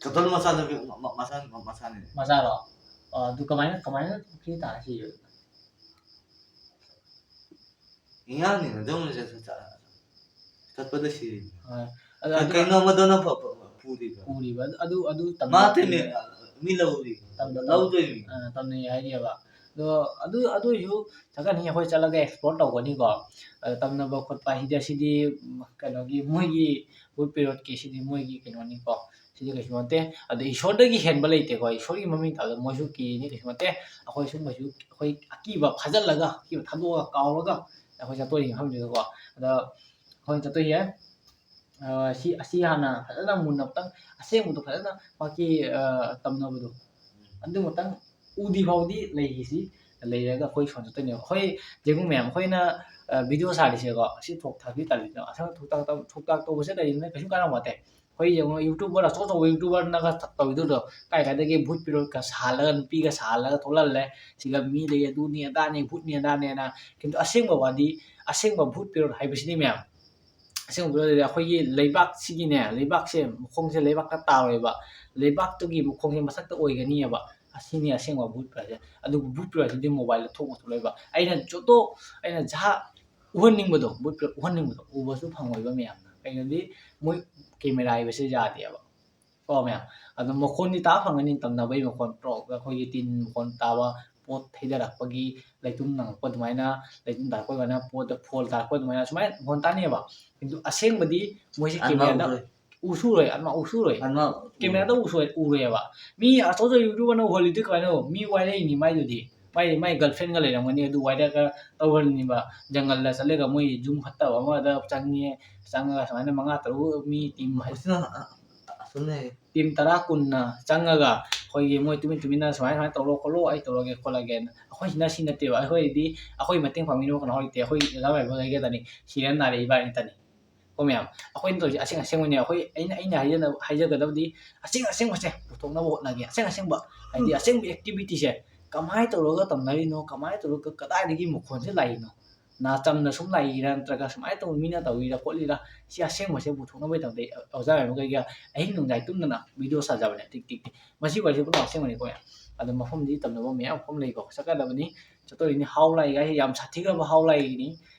ꯀꯇꯜ ꯃꯆꯥꯅꯨꯄꯤ, ꯃ-, ꯃ-, ꯃꯆꯥ-, ꯃ-, ꯃꯆꯥꯅꯤ꯫ ꯃꯆꯥꯔꯣ? ꯑ, ꯑꯗꯨ ꯀꯃꯥꯏꯅ, ꯀꯃꯥꯏꯅ ꯄꯨꯈ꯭ꯔꯤ ꯇꯥꯔ ꯁꯤꯔꯤꯅꯣ? ꯏꯌꯥꯡꯅꯤꯅ ꯑꯗꯨꯝ ꯆꯠ-, ꯆꯠ-, ꯆꯠ-, ꯆꯠꯄꯗ ꯁꯤꯔꯤꯅꯤ꯫ ꯑ, ꯑꯗꯨ, ꯀ-, ꯑꯗꯨ ꯀꯩꯅꯣ ꯑꯃꯗꯨꯅ ꯐ-, ꯐ-, ꯐ-, ꯄꯨꯔꯤꯕ꯫ ꯄꯨꯔꯤꯕ꯫ ꯑꯗꯨ, ꯑꯗꯨ ꯇꯝꯕ ꯃꯥ ꯇꯝꯕ ꯇꯦꯃꯦ-, ꯃꯤ ꯂꯧꯔꯤ꯫ ꯇꯝꯕ ꯂꯧ-, ꯂꯧꯗꯣꯏꯅꯤ꯫ ꯑ, ꯇꯝꯅꯩ ꯍꯥꯏꯔꯤꯑꯕ꯫ ꯑꯗꯣ ꯑꯗꯨ, ꯑꯗꯨ ꯑꯣꯏꯁꯨ ꯊꯥꯒꯠꯅꯤꯡꯉꯤ, ꯑꯩꯈꯣꯏ ꯆꯠꯂꯒ ꯑꯦꯛꯁꯄ꯭ꯂꯣꯔ ꯇꯧꯒꯅꯤꯀꯣ꯫ ꯑꯗꯣ ꯇꯝꯅꯕ ꯈꯣꯠꯄ ꯍꯥꯏꯗꯤ ꯑꯁꯤꯗꯤ, ꯎꯝ, ꯀꯩꯅꯣꯒꯤ ꯃꯣꯏꯒꯤ ꯚꯨꯠ ꯄꯦꯔꯣꯠꯀꯤ ꯁꯤꯗꯤ ꯃꯣꯏꯒꯤ ꯀꯩꯅꯣꯅꯤꯀꯣ꯫ ꯁꯤꯗꯤ ꯀꯩꯁꯨ ꯅꯠꯇꯦ꯫ ꯑꯗꯣ ꯏꯁꯣꯔꯗꯒꯤ ꯍꯦꯟꯕ ꯂꯩꯇꯦꯀꯣ꯫ ꯏꯁꯣꯔꯒꯤ ꯃꯃꯤꯡ ꯊꯥꯕꯗ ꯃꯣꯏꯁꯨ ꯀꯤꯅꯤ, ꯀꯩꯁꯨ ꯅꯠꯇꯦ꯫ ꯑꯩꯈꯣꯏ ꯁꯨꯝꯕꯁꯨ ꯑꯩꯈꯣꯏ ꯑꯀꯤꯕ ꯐꯥꯖꯤꯜꯂꯒ, ꯑꯀꯤꯕ ꯊꯥꯗꯣꯛꯑꯒ, ꯀꯥꯎꯔꯒ ꯑꯩꯈꯣꯏ ꯆꯠꯇꯣꯔꯤ ꯃꯐꯝꯁꯤꯗꯀꯣ꯫ ꯑꯗꯣ ꯑꯩꯈꯣꯏꯅ ꯆꯠꯇꯣꯏꯁꯦ, ꯑ, ꯁꯤ, ꯑꯁꯤ ꯍꯥꯟꯅ ꯐꯖꯅ ꯃꯨꯟꯅ ꯑꯝꯇꯪ ꯑꯁꯦꯡꯕꯗꯣ ꯐꯖꯅ ꯃꯥꯒꯤ, ꯑ, ꯇꯝꯅꯕꯗꯣ ꯑꯗꯨ ꯑꯃꯇꯪ ꯎꯗ꯭ꯔꯤ ꯐꯥꯎꯗꯤ ꯂꯩꯈꯤꯁꯤ꯫ ꯂꯩꯔꯒ ꯑꯩꯈꯣꯏ ꯁꯣꯟ ꯆꯠꯇꯣꯏꯅꯦꯕ꯫ ꯑꯩꯈꯣꯏ ꯌꯦꯡꯉꯨ ꯃꯌꯥꯝ, ꯑꯩꯈꯣꯏꯅ, ꯑ, ꯚꯤꯗꯤꯑꯣ ꯁꯥꯔꯤꯁꯦꯀꯣ, ꯑꯁꯤ ꯊꯣꯛ ꯊꯥꯛꯄꯤ ꯇꯜꯂꯤꯗꯅ꯫ ꯑꯁꯦꯡꯕ ꯊꯣꯛ ꯊꯥꯛ ꯇꯧ-, ꯊꯣꯛ ꯊꯥꯛ ꯇꯧꯕꯁꯦ ꯀꯔꯤꯅꯣ? ꯀꯩꯁꯨ ꯀꯥꯟꯅꯕ ꯅꯠꯇꯦ꯫ ꯑꯩꯈꯣꯏ ꯌꯦꯡꯉꯣ, ꯌꯨꯇꯨꯕꯔ ꯑꯆꯧ ꯑꯆꯧꯕ ꯌꯨꯇꯨꯕꯔꯅꯒ ꯇꯧꯔꯤꯗꯨꯗꯣ, ꯀꯥꯏ ꯀꯥꯏꯗꯒꯤ ꯚꯨꯠ ꯄꯤꯔꯣꯠꯀ ꯁꯥꯍꯜꯂꯒ, ꯅꯨꯄꯤꯒ ꯁꯥꯍꯜꯂꯒ ꯊꯣꯛꯍꯜꯂꯦ꯫ ꯁꯤꯒ ꯃꯤ ꯂꯩ, ꯑꯗꯨꯅꯤ ꯑꯗꯥꯅꯤ, ꯚꯨꯠꯅꯤ ꯑꯗꯥꯅꯦꯅ꯫ ꯀꯩꯝꯇ ꯑꯁꯦꯡꯕ ꯋꯥꯗꯤ, ꯑꯁꯦꯡꯕ ꯚꯨꯠ ꯄꯤꯔꯣꯠ ꯍꯥꯏꯕꯁꯤꯗꯤ ꯃꯌꯥꯝ, ꯑꯁꯦꯡꯕ ꯚꯨꯠ ꯄꯤꯔꯣꯠ ꯍꯥꯏꯗꯤ ꯑꯩꯈꯣꯏꯒꯤ ꯂꯩꯕꯥꯛꯁꯤꯒꯤꯅꯦ, ꯂꯩꯕꯥꯛꯁꯦ ꯃꯈꯣꯡꯁꯦ ꯂꯩꯕꯥꯛꯇ ꯇꯥꯔꯣꯏꯕ, ꯂꯩꯕꯥꯛꯇꯨꯒꯤ ꯃꯈꯣꯡꯁꯦ ꯃꯊꯛꯇ ꯑꯣꯏꯒꯅꯤꯑꯕ꯫ ꯑꯁꯤꯅꯤ ꯑꯁꯦꯡꯕ ꯕꯨꯠ ꯄ꯭ꯔꯦꯌꯔꯁꯦ꯫ ꯑꯗꯨꯕꯨ ꯕꯨꯠ ꯄ꯭ꯔꯦꯌꯔꯁꯤꯗꯤ ꯃꯣꯕꯥꯏꯜꯗ ꯊꯣꯛꯄ ꯊꯣꯛꯂꯛꯏꯕ꯫ ꯑꯩꯅ ꯖꯣꯇꯣ, ꯑꯩꯅ ꯖꯍꯥ ꯎꯍꯟꯅꯤꯡꯕꯗꯣ, ꯕꯨꯠ ꯄ꯭ꯔꯦꯌꯔ ꯎꯍꯟꯅꯤꯡꯕꯗꯣ ꯎꯕꯁꯨ ꯐꯪꯉꯣꯏꯕ ꯃꯌꯥꯝꯅ꯫ ꯀꯩꯅꯣꯗꯤ ꯃꯣꯏ ꯀꯦꯃꯦꯔꯥ ꯍꯥꯏꯕꯁꯦ ꯌꯥꯗꯦꯕ꯫ ꯀꯣ ꯃꯌꯥꯝ, ꯑꯗꯣ ꯃꯈꯣꯟꯗꯤ ꯇꯥ ꯐꯪꯒꯅꯤ, ꯇꯝꯅꯕꯒꯤ ꯃꯈꯣꯟ, ꯄ꯭ꯔꯣ ꯑꯩꯈꯣꯏꯒꯤ ꯇꯤꯟ ꯃꯈꯣꯟ ꯇꯥꯕ, ꯄꯣꯠ ꯊꯩꯗꯔꯛꯄꯒꯤ, ꯂꯩꯇꯨꯝ ꯂꯪꯉꯛꯄ ꯑꯗꯨꯃꯥꯏꯅ, ꯂꯩꯇꯨꯝ ꯇꯥꯔꯛꯄ ꯑꯗꯨꯃꯥꯏꯅ, ꯄꯣꯠꯇ ꯐꯣꯜ ꯇꯥꯔꯛꯄ ꯑꯗꯨꯃꯥꯏꯅ ꯁꯨꯃꯥꯏꯅ ꯃꯈꯣꯟ ꯇꯥꯅꯦꯕ꯫ ꯀꯦꯃꯦꯔꯥꯗ ꯎꯁꯨ ꯎꯔꯣꯏ, ꯑꯗꯨꯃꯥꯏꯅ ꯎꯁꯨ ꯎꯔꯣꯏ꯫ ꯀꯦꯃꯦꯔꯥꯗ ꯎꯁꯨ ꯎꯔꯣꯏ, ꯎꯔꯣꯏꯕ꯫ ꯃꯤ ꯑꯆꯧ ꯑꯆꯧꯕ YouTuberꯅ ꯎꯍꯜꯂꯤꯗꯨ ꯀꯃꯥꯏꯅ? ꯃꯤ ꯋꯥꯏꯔꯛꯏꯅꯤ ꯃꯥꯏꯗꯨꯗꯤ꯫ ꯃꯥꯏ, ꯃꯥꯏ girlfriendꯒ ꯂꯩꯔꯝꯒꯅꯤ, ꯑꯗꯨ ꯋꯥꯏꯔꯛꯑꯒ ꯇꯧꯍꯜꯂꯤꯅꯤꯕ꯫ ꯖꯪꯒꯜꯗ ꯆꯠꯂꯒ ꯃꯣꯏ ꯌꯨꯝ ꯐꯠꯇꯕ ꯑꯃꯗ ꯆꯪꯉꯦ, ꯆꯪꯉꯒ ꯁꯨꯃꯥꯏꯅ ꯃꯉꯥ ꯇꯔꯨꯛ ꯃꯤ team ꯍꯥꯏ-, ꯑꯁꯤꯅ, ꯑ, ꯑ, ꯑꯁꯨꯝꯅ ꯍꯦꯛ team ꯇꯔꯥ ꯀꯨꯟꯅ ꯆꯪꯉꯒ ꯑꯩꯈꯣꯏꯒꯤ ꯃꯣꯏ ꯇꯨꯃꯤꯟ ꯇꯨꯃꯤꯟꯅ ꯁꯨꯃꯥꯏꯅ ꯁꯨꯃꯥꯏꯅ ꯇꯧꯔꯣ ꯈꯣꯠꯂꯣ, ꯑꯩ ꯇꯧꯔꯒꯦ ꯈꯣꯠꯂꯒꯦꯅ꯫ ꯑꯩꯈꯣꯏꯁꯤꯅ ꯁꯤ ꯅꯠꯇꯦꯕ꯫ ꯑꯩꯈꯣꯏꯗꯤ ꯑꯩꯈꯣꯏ ꯃꯇꯦꯡ ꯄꯥꯡꯕꯤꯅꯕ ꯀꯅꯥ ꯂꯩꯇꯦ꯫ ꯑꯩꯈꯣꯏ ꯑꯣꯖꯥ ꯃꯥꯏꯕ ꯀꯩꯀꯩꯗꯅꯤ, ꯁꯤꯔ ꯅꯥꯔꯦ ꯏꯕꯥꯅꯤꯇꯅꯤ꯫ ꯀꯣ ꯃꯌꯥꯝ, ꯑꯩꯈꯣꯏꯅ ꯇꯧꯔꯤꯁꯦ ꯑꯁꯦꯡ ꯑꯁꯦꯡꯕꯅꯦ꯫ ꯑꯩꯈꯣꯏ, ꯑꯩꯅ, ꯑꯩꯅ ꯍꯥꯏꯖꯅ-, ꯍꯥꯏꯖꯒꯗꯕꯗꯤ ꯑꯁꯦꯡ ꯑꯁꯦꯡꯕꯁꯦ ꯄꯨꯊꯣꯛꯅꯕ ꯍꯣꯠꯅꯒꯦ꯫ ꯑꯁꯦꯡ ꯑꯁꯦꯡꯕ, ꯍꯥꯏꯗꯤ ꯑꯁꯦꯡꯕ activityꯁꯦ ꯀꯃꯥꯏꯅ ꯇꯧꯔꯒ ꯇꯝꯅꯔꯤꯅꯣ, ꯀꯃꯥꯏꯅ ꯇꯧꯔꯒ ꯀꯗꯥꯏꯗꯒꯤ ꯃꯈꯣꯟꯁꯦ ꯂꯥꯛꯏꯅꯣ, ꯅꯥ ꯆꯝꯅ ꯁꯨꯝ ꯂꯥꯛꯏꯔꯥ ꯅꯠꯇ꯭ꯔꯒ ꯁꯨꯃꯥꯏꯅ ꯇꯧꯕ ꯃꯤꯅ ꯇꯧꯔꯤꯔꯥ ꯈꯣꯠꯂꯤꯔꯥ, ꯁꯤ ꯑꯁꯦꯡꯕꯁꯦ ꯄꯨꯊꯣꯛꯅꯕꯒꯤꯗꯃꯛꯇ ꯑꯩ ꯑꯣꯖꯥ ꯃꯌꯥꯝ ꯀꯩꯒ ꯑꯍꯤꯡ ꯅꯣꯡꯌꯥꯏ ꯇꯨꯝꯗꯅ video ꯁꯥꯖꯕꯅꯦ꯫ ꯇꯤꯛ ꯇꯤꯛ ꯇꯤꯛ꯫ ꯃꯁꯤ ꯋꯥꯔꯤꯁꯦ ꯄꯨꯝꯅꯃꯛ ꯑꯁꯦꯡꯕꯅꯤꯀꯣ꯫ ꯑꯗꯣ ꯃꯐꯝꯗꯤ ꯇꯝꯅꯕ ꯃꯌꯥꯝ ꯃꯐꯝ ꯂꯩꯀꯣ꯫ ꯆꯠꯀꯗꯕꯅꯤ, ꯆꯠꯇꯣꯔꯤꯅꯤ꯫ ꯍꯥꯎ ꯂꯥꯏꯒꯥꯏꯁꯦ ꯌꯥꯝ ꯁꯥꯊꯤꯈ꯭ꯔꯕ ꯍꯥꯎ ꯂꯥꯏꯅꯤ꯫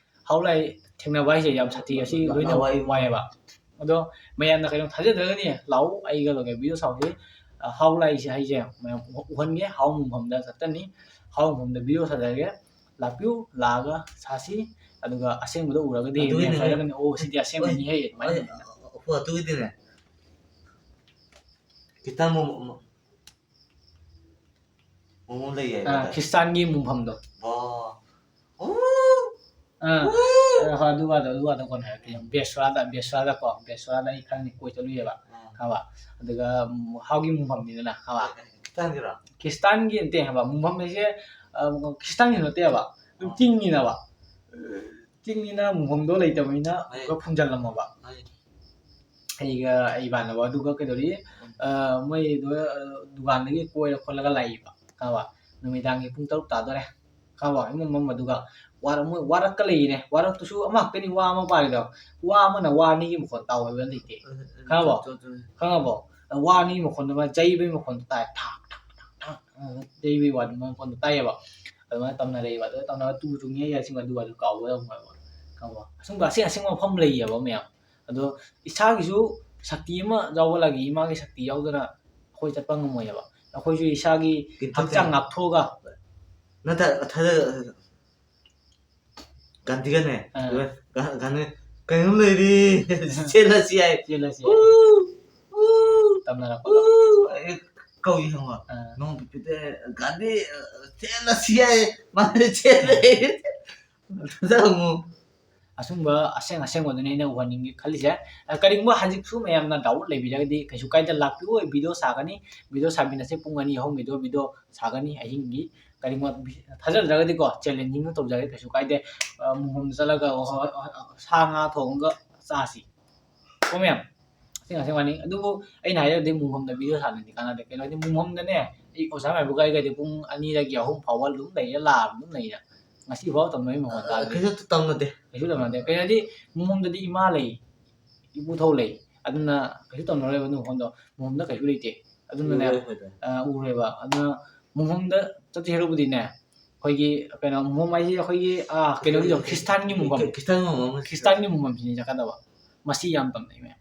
ꯍꯥꯎ ꯂꯥꯏ ꯊꯦꯡꯅꯕ ꯍꯥꯏꯁꯦ ꯌꯥꯝ ꯁꯥꯊꯤ, ꯑꯁꯤ ꯂꯣꯏꯅ ꯋꯥꯏ-, ꯋꯥꯏ-, ꯋꯥꯏꯑꯦꯕ꯫ ꯑꯗꯣ ꯃꯌꯥꯝꯅ ꯀꯩꯅꯣ ꯊꯥꯖꯗ꯭ꯔꯒꯅꯤ, ꯂꯥꯛꯑꯣ ꯑꯩꯒ ꯂꯣꯏꯅ video ꯁꯥꯎꯁꯤ꯫ ꯑ, ꯍꯥꯎ ꯂꯥꯏꯁꯦ ꯍꯥꯏꯁꯦ ꯃꯌꯥꯝ ꯎꯍꯟꯒꯦ, ꯍꯥꯎ ꯃꯐꯝꯗ ꯆꯠꯀꯅꯤ, ꯍꯥꯎ ꯃꯐꯝꯗ video ꯁꯥꯖꯔꯒꯦ꯫ ꯂꯥꯛꯄꯤꯌꯨ, ꯂꯥꯛꯑꯒ ꯁꯥꯁꯤ, ꯑꯗꯨꯒ ꯑꯁꯦꯡꯕꯗ ꯎꯔꯒꯗꯤ ꯑꯗꯨꯒꯤꯅꯦ ꯃꯌꯥꯝ ꯍꯥꯏꯔꯒꯅꯤ, "ꯑꯣ, ꯁꯤꯗꯤ ꯑꯁꯦꯡꯕꯅꯤ ꯍꯦ" ꯑꯗꯨꯃꯥꯏꯅ꯫ ꯑꯩ, ꯑꯣ, ꯑꯗꯨꯒꯤꯗꯤꯅꯦ, ꯈꯤꯇꯪ ꯑꯃꯨꯛ, ꯑꯃꯨꯛ, ꯑꯃꯨꯛ ꯂꯩ ꯍꯥꯏꯕ ꯑꯥ, ꯇꯥꯏ꯫ ꯈ꯭ꯔꯤꯁꯇꯥꯟꯒꯤ ꯃꯨꯡꯐꯝꯗꯣ꯫ ꯕꯥ꯫ ꯑꯣ꯫ ꯑꯥ, ꯑꯣ꯫ ꯑꯥ, ꯍꯣꯏ, ꯑꯗꯨꯒꯗꯣ, ꯑꯗꯨꯒꯗꯣ ꯀꯣꯟꯅ ꯍꯥꯏꯔꯛꯀꯦ꯫ ꯕꯦꯁ꯭ꯋꯥꯗ, ꯕꯦꯁ꯭ꯋꯥꯗ ꯀꯣ, ꯕꯦꯁ꯭ꯋꯥꯗ ꯑꯩ ꯈꯪꯅꯤ, ꯀꯣꯏ ꯆꯠꯂꯨꯏꯌꯦꯕ꯫ ꯑꯥ꯫ ꯈꯪꯉꯕ? ꯑꯗꯨꯒ, ꯎꯝ, ꯍꯥꯎꯒꯤ ꯃꯨꯡꯐꯝꯅꯤꯗꯅ, ꯈꯪꯉꯕ? ꯈ꯭ꯔꯤꯁꯇꯥꯟꯒꯤ ꯅꯠꯇꯦ ꯍꯥꯏꯕ, ꯃꯨꯡꯐꯝ ꯍꯥꯏꯁꯦ, ꯑ, ꯈ꯭ꯔꯤꯁꯇꯥꯟꯒꯤ ꯅꯠꯇꯦꯕ, ꯑꯗꯨꯝ ꯑꯥ꯫ ꯆꯤꯡꯅꯤꯅꯕ꯫ ꯆꯤꯡꯅꯤꯅ ꯃꯨꯡꯐꯝꯗꯣ ꯂꯩꯇꯕꯅꯤꯅ ꯍꯣꯏ꯫ ꯑꯃꯨꯛꯀ ꯐꯨꯝꯖꯤꯜꯂꯝꯃꯕ꯫ ꯍꯣꯏ꯫ ꯑꯩꯒ ꯑꯩ ꯏꯃꯥꯟꯅꯕ ꯑꯗꯨꯒ ꯀꯩꯗꯧꯔꯤ, ꯎꯝ꯫ ꯑ, ꯃꯣꯏꯗꯣ, ꯑ, ꯗꯨꯀꯥꯟꯗꯒꯤ ꯀꯣꯏꯔ ꯈꯣꯠꯂꯒ ꯂꯥꯛꯏꯕ, ꯈꯪꯉꯕ? ꯅꯨꯃꯤꯗꯥꯡꯒꯤ ꯄꯨꯡ ꯇꯔꯨꯛ ꯇꯥꯗꯣꯔꯦ, ꯈꯪꯉꯕ? ꯏꯃꯝ ꯃꯝꯕꯗꯨꯒ ꯋꯥꯔ-, ꯃꯣꯏ ꯋꯥꯔꯛꯀ ꯂꯩꯔꯤꯅꯦ꯫ ꯋꯥꯔꯛꯇꯨꯁꯨ ꯑꯃꯈꯛꯇꯅꯤ ꯋꯥ ꯑꯃ ꯄꯥꯔꯤꯗꯣ꯫ ꯋꯥ ꯑꯃꯅ ꯋꯥ ꯑꯅꯤꯒꯤ ꯃꯈꯣꯟ ꯇꯥꯎ ꯍꯥꯏꯕ ꯂꯩꯇꯦ꯫ ꯎꯝ, ꯎꯝ, ꯈꯪꯉꯕꯣ? ꯆꯨꯝ, ꯆꯨꯝ, ꯆꯨꯝ꯫ ꯈꯪꯉꯕꯣ? ꯋꯥ ꯑꯅꯤꯒꯤ ꯃꯈꯣꯟꯗꯨꯃ ꯆꯩꯕꯒꯤ ꯃꯈꯣꯟꯗꯣ ꯇꯥꯏ꯫ ꯊꯥꯛ, ꯊꯥꯛ, ꯊꯥꯛ, ꯊꯥꯛ꯫ ꯌꯩꯕꯒꯤ ꯋꯥꯗꯨ ꯃꯈꯣꯟꯗꯣ ꯇꯥꯏꯌꯦꯕ꯫ ꯑꯗꯨꯃꯥꯏꯅ ꯇꯝꯅꯔꯛꯏꯕ꯫ ꯑꯗꯨ ꯇꯝꯅꯔꯒ ꯇꯨ ꯆꯣꯡꯉꯤ ꯍꯥꯏꯁꯤꯡ ꯑꯗꯨ ꯋꯥꯗꯨ ꯀꯥꯎꯕ ꯌꯥꯝ ꯅꯨꯡꯉꯥꯏꯕ꯫ ꯈꯪꯕ꯭ꯔꯣ? ꯑꯁꯨꯝꯕ ꯑꯁꯦꯡ ꯑꯁꯦꯡꯕ ꯃꯐꯝ ꯂꯩꯌꯦꯕ ꯃꯌꯥꯝ꯫ ꯑꯗꯣ ꯏꯁꯥꯒꯤꯁꯨ ꯁꯛꯇꯤ ꯑꯃ ꯌꯥꯎꯕ ꯂꯥꯒꯤ ꯏꯃꯥꯒꯤ ꯁꯛꯇꯤ ꯌꯥꯎꯗꯅ ꯑꯩꯈꯣꯏ ꯆꯠꯄ ꯉꯝꯃꯣꯏꯌꯦꯕ꯫ ꯑꯩꯈꯣꯏꯁꯨ ꯏꯁꯥꯒꯤ ꯀꯩꯅꯣ ꯍꯛꯆꯥꯡ ꯇꯧꯁꯦ꯫ ꯉꯥꯛꯊꯣꯛꯑꯒ ꯅꯠꯇ-, ꯊꯥꯖ-, ꯒꯥꯟꯙꯤꯒꯅꯦ꯫ ꯑꯥ꯫ ꯒꯥ-, ꯒꯥꯟꯙꯤ, "ꯀꯩꯅꯣꯝ ꯂꯩꯔꯤ, ꯆꯦꯜꯂꯁꯤ ꯍꯥꯏ꯫ ꯆꯦꯜꯂꯁꯤ ꯎ, ꯍꯥꯏ꯫ ꯎ, ꯇꯝꯅꯔꯛꯄꯗꯣ꯫ ꯎ", ꯑꯩ ꯀꯧꯏ ꯈꯪꯕ꯭ꯔꯣ? ꯑꯥ꯫ ꯅꯣꯡ ꯄꯤꯄꯤꯗ ꯒꯥꯟꯙꯤ, "ꯆꯦꯜꯂꯁꯤ ꯍꯥꯏ", ꯃꯥꯅ ꯆꯦꯜꯂꯦ꯫ ꯑꯗꯨꯗ ꯑꯃꯨꯛ ꯑꯁꯨꯝꯕ ꯑꯁꯦꯡ ꯑꯁꯦꯡꯕꯗꯨꯅꯦ ꯑꯩꯅ ꯎꯍꯟꯅꯤꯡꯒꯦ ꯈꯜꯂꯤꯁꯦ꯫ ꯑ, ꯀꯔꯤꯒꯨꯝꯕ ꯍꯧꯖꯤꯛꯁꯨ ꯃꯌꯥꯝꯅ doubt ꯂꯩꯕꯤꯔꯒꯗꯤ ꯀꯩꯁꯨ ꯀꯥꯏꯗꯦ, ꯂꯥꯛꯄꯤꯌꯨ, ꯑꯩ video ꯁꯥꯒꯅꯤ, video ꯁꯥꯃꯤꯟꯅꯁꯦ, ꯄꯨꯡ ꯑꯅꯤ ꯑꯍꯨꯝꯒꯤꯗꯣ video ꯁꯥꯒꯅꯤ ꯑꯍꯤꯡꯒꯤ꯫ ꯀꯔꯤꯒꯨꯝꯕ ꯊꯥꯖꯗ꯭ꯔꯒꯗꯤꯀꯣ, challenging ꯇꯧꯖꯔꯒꯦ, ꯀꯩꯁꯨ ꯀꯥꯏꯗꯦ꯫ ꯑ, ꯃꯣꯡꯐꯝꯗ ꯆꯠꯂꯒ, ꯑ, ꯑ, ꯑ, ꯁꯥ ꯉꯥ ꯊꯣꯡꯉꯒ ꯆꯥꯁꯤ꯫ ꯀꯣ ꯃꯌꯥꯝ? ꯑꯁꯦꯡ ꯑꯁꯦꯡ ꯋꯥꯅꯤ꯫ ꯑꯗꯨꯕꯨ ꯑꯩꯅ ꯍꯥꯏꯔꯗꯤ ꯃꯣꯡꯐꯝꯗ video ꯁꯥꯟꯅꯗꯤ ꯀꯥꯟꯅꯗꯦ꯫ ꯀꯩꯅꯣ ꯍꯥꯏꯗꯤ ꯃꯣꯡꯐꯝꯗꯅꯦ, ꯑꯩ ꯑꯣꯖꯥ ꯃꯥꯏꯕꯒ ꯑꯩꯒꯗꯤ ꯄꯨꯡ ꯑꯅꯤꯗꯒꯤ ꯑꯍꯨꯝ ꯐꯥꯎꯕ ꯑꯗꯨꯝ ꯂꯩꯔ ꯂꯥꯛꯑꯕ ꯑꯗꯨꯝ ꯂꯩꯔ꯫ ꯉꯁꯤ ꯐꯥꯎ ꯇꯝꯅꯕꯒꯤ ꯃꯈꯣꯟ ꯇꯥꯗ꯭ꯔꯤ꯫ ꯀꯩꯁꯨ ꯇꯝꯅꯗꯦ꯫ ꯀꯩꯁꯨ ꯇꯝꯅꯗꯦ꯫ ꯀꯩꯅꯣ ꯍꯥꯏꯗꯤ ꯃꯣꯡꯐꯝꯗꯗꯤ ꯏꯃꯥ ꯂꯩ, ꯏꯄꯨꯊꯧ ꯂꯩ꯫ ꯑꯗꯨꯅ ꯀꯩꯁꯨ ꯇꯝꯅꯔꯣꯏꯕ ꯑꯗꯨ ꯃꯐꯝꯗꯣ꯫ ꯃꯣꯡꯐꯝꯗ ꯀꯩꯁꯨ ꯂꯩꯇꯦ꯫ ꯑꯗꯨꯅꯅꯦ, ꯎꯔꯣꯏ ꯑꯩꯈꯣꯏꯗ꯫ ꯑ, ꯎꯔꯣꯏꯕ꯫ ꯑꯗꯨꯅ ꯃꯣꯡꯐꯝꯗ ꯆꯠꯇꯣꯏ ꯁꯔꯨꯛꯄꯨꯗꯤꯅꯦ, ꯑꯩꯈꯣꯏꯒꯤ, ꯀꯩꯅꯣ, ꯃꯣꯡꯐꯝ ꯍꯥꯏꯁꯦ ꯑꯩꯈꯣꯏꯒꯤ, ꯑ, ꯀꯩꯅꯣꯒꯤꯗꯣ, ꯈ꯭ꯔꯤꯁꯇꯥꯟꯒꯤ ꯃꯣꯡꯐꯝ꯫ ꯈ꯭ꯔꯤꯁꯇꯥꯟꯒꯤ ꯃꯣꯡꯐꯝ ꯑꯃ ꯈ꯭ꯔꯤꯁꯇꯥꯟꯒꯤ ꯃꯣꯡꯐꯝꯁꯤꯅꯦ ꯆꯠꯀꯗꯕ꯫ ꯃꯁꯤ ꯌꯥꯝ ꯇꯝꯅꯩ ꯃꯌꯥꯝ꯫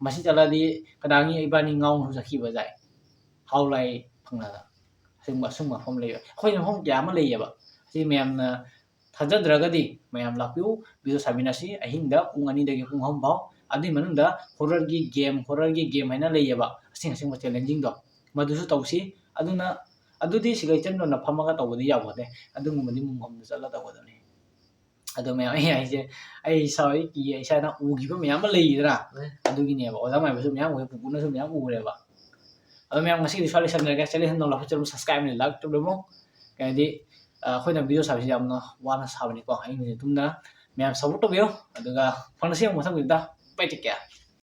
ꯃꯁꯤ ꯆꯠꯂꯗꯤ ꯀꯅꯥꯒꯤ ꯏꯕꯥꯅꯤ ꯉꯥꯎꯅꯁꯨ ꯆꯠꯈꯤꯕ ꯌꯥꯏ꯫ ꯍꯥꯎ ꯂꯥꯏ ꯐꯪꯂꯥꯗ꯫ ꯑꯁꯤꯒꯨꯝꯕ, ꯑꯁꯤꯒꯨꯝꯕ ꯃꯐꯝ ꯂꯩꯕ꯫ ꯑꯩꯈꯣꯏ ꯃꯐꯝ ꯀꯌꯥ ꯑꯃ ꯂꯩꯌꯦꯕ꯫ ꯁꯤ ꯃꯌꯥꯝꯅ ꯊꯥꯖꯗ꯭ꯔꯒꯗꯤ ꯃꯌꯥꯝ ꯂꯥꯛꯄꯤꯌꯨ, video ꯁꯥꯃꯤꯟꯅꯁꯤ ꯑꯍꯤꯡꯗ ꯄꯨꯡ ꯑꯅꯤꯗꯒꯤ ꯄꯨꯡ ꯑꯍꯨꯝ ꯐꯥꯎ꯫ ꯑꯗꯨꯒꯤ ꯃꯅꯨꯡꯗ horrorꯒꯤ game, horrorꯒꯤ game ꯍꯥꯏꯅ ꯂꯩꯌꯦꯕ, ꯑꯁꯦꯡ ꯑꯁꯦꯡꯕ challengingꯗꯣ, ꯃꯗꯨꯁꯨ ꯇꯧꯁꯤ꯫ ꯑꯗꯨꯅ, ꯑꯗꯨꯗꯤ ꯁꯤꯒ ꯏꯆꯟ ꯆꯟꯅ ꯐꯝꯃꯒ ꯇꯧꯕꯗꯤ ꯌꯥꯄꯣꯠꯇꯦ꯫ ꯑꯗꯨꯒꯨꯝꯕꯗꯤ ꯃꯣꯡꯐꯝꯗ ꯆꯠꯂ ꯇꯧꯒꯗꯕꯅꯤ꯫ ꯑꯗꯣ ꯃꯌꯥꯝ, ꯑꯩ ꯍꯥꯏꯁꯦ, ꯑꯩ ꯏꯁꯥ ꯍꯣꯏ ꯀꯤ-, ꯏꯁꯥꯅ ꯎꯈꯤꯕ ꯃꯌꯥꯝ ꯑꯃ ꯂꯩꯗꯅ, ꯂꯩ꯫ ꯑꯗꯨꯒꯤꯅꯦꯕ꯫ ꯑꯣꯖꯥ ꯃꯥꯏꯕꯁꯨ ꯃꯌꯥꯝ ꯎꯔꯦ, ꯄꯨꯄꯨꯅꯁꯨ ꯃꯌꯥꯝ ꯎꯔꯦꯕ꯫ ꯑꯗꯣ ꯃꯌꯥꯝ ꯉꯁꯤꯒꯤꯗꯤ ꯁ꯭ꯋꯥꯏ ꯂꯣꯏꯁꯟꯖꯔꯒꯦ꯫ Channel ꯅꯧꯅ ꯂꯥꯛꯄ channel subscribe ꯑꯃ like ꯇꯧꯕꯤꯔꯝꯃꯣ꯫ ꯀꯩ ꯍꯥꯏꯗꯤ, ꯑ, ꯑꯩꯈꯣꯏꯅ video ꯁꯥꯕꯁꯤ ꯌꯥꯝꯅ ꯋꯥꯅ ꯁꯥꯕꯅꯤꯀꯣ꯫ ꯑꯍꯤꯡ ꯅꯨꯃꯤꯠ ꯇꯨꯝꯗꯅ ꯃꯌꯥꯝ support ꯇꯧꯕꯤꯌꯨ꯫ ꯑꯗꯨꯒ ꯐꯪꯅꯁꯤ ꯑꯃꯨꯛ ꯃꯊꯪ video꯫ Bye, take care꯫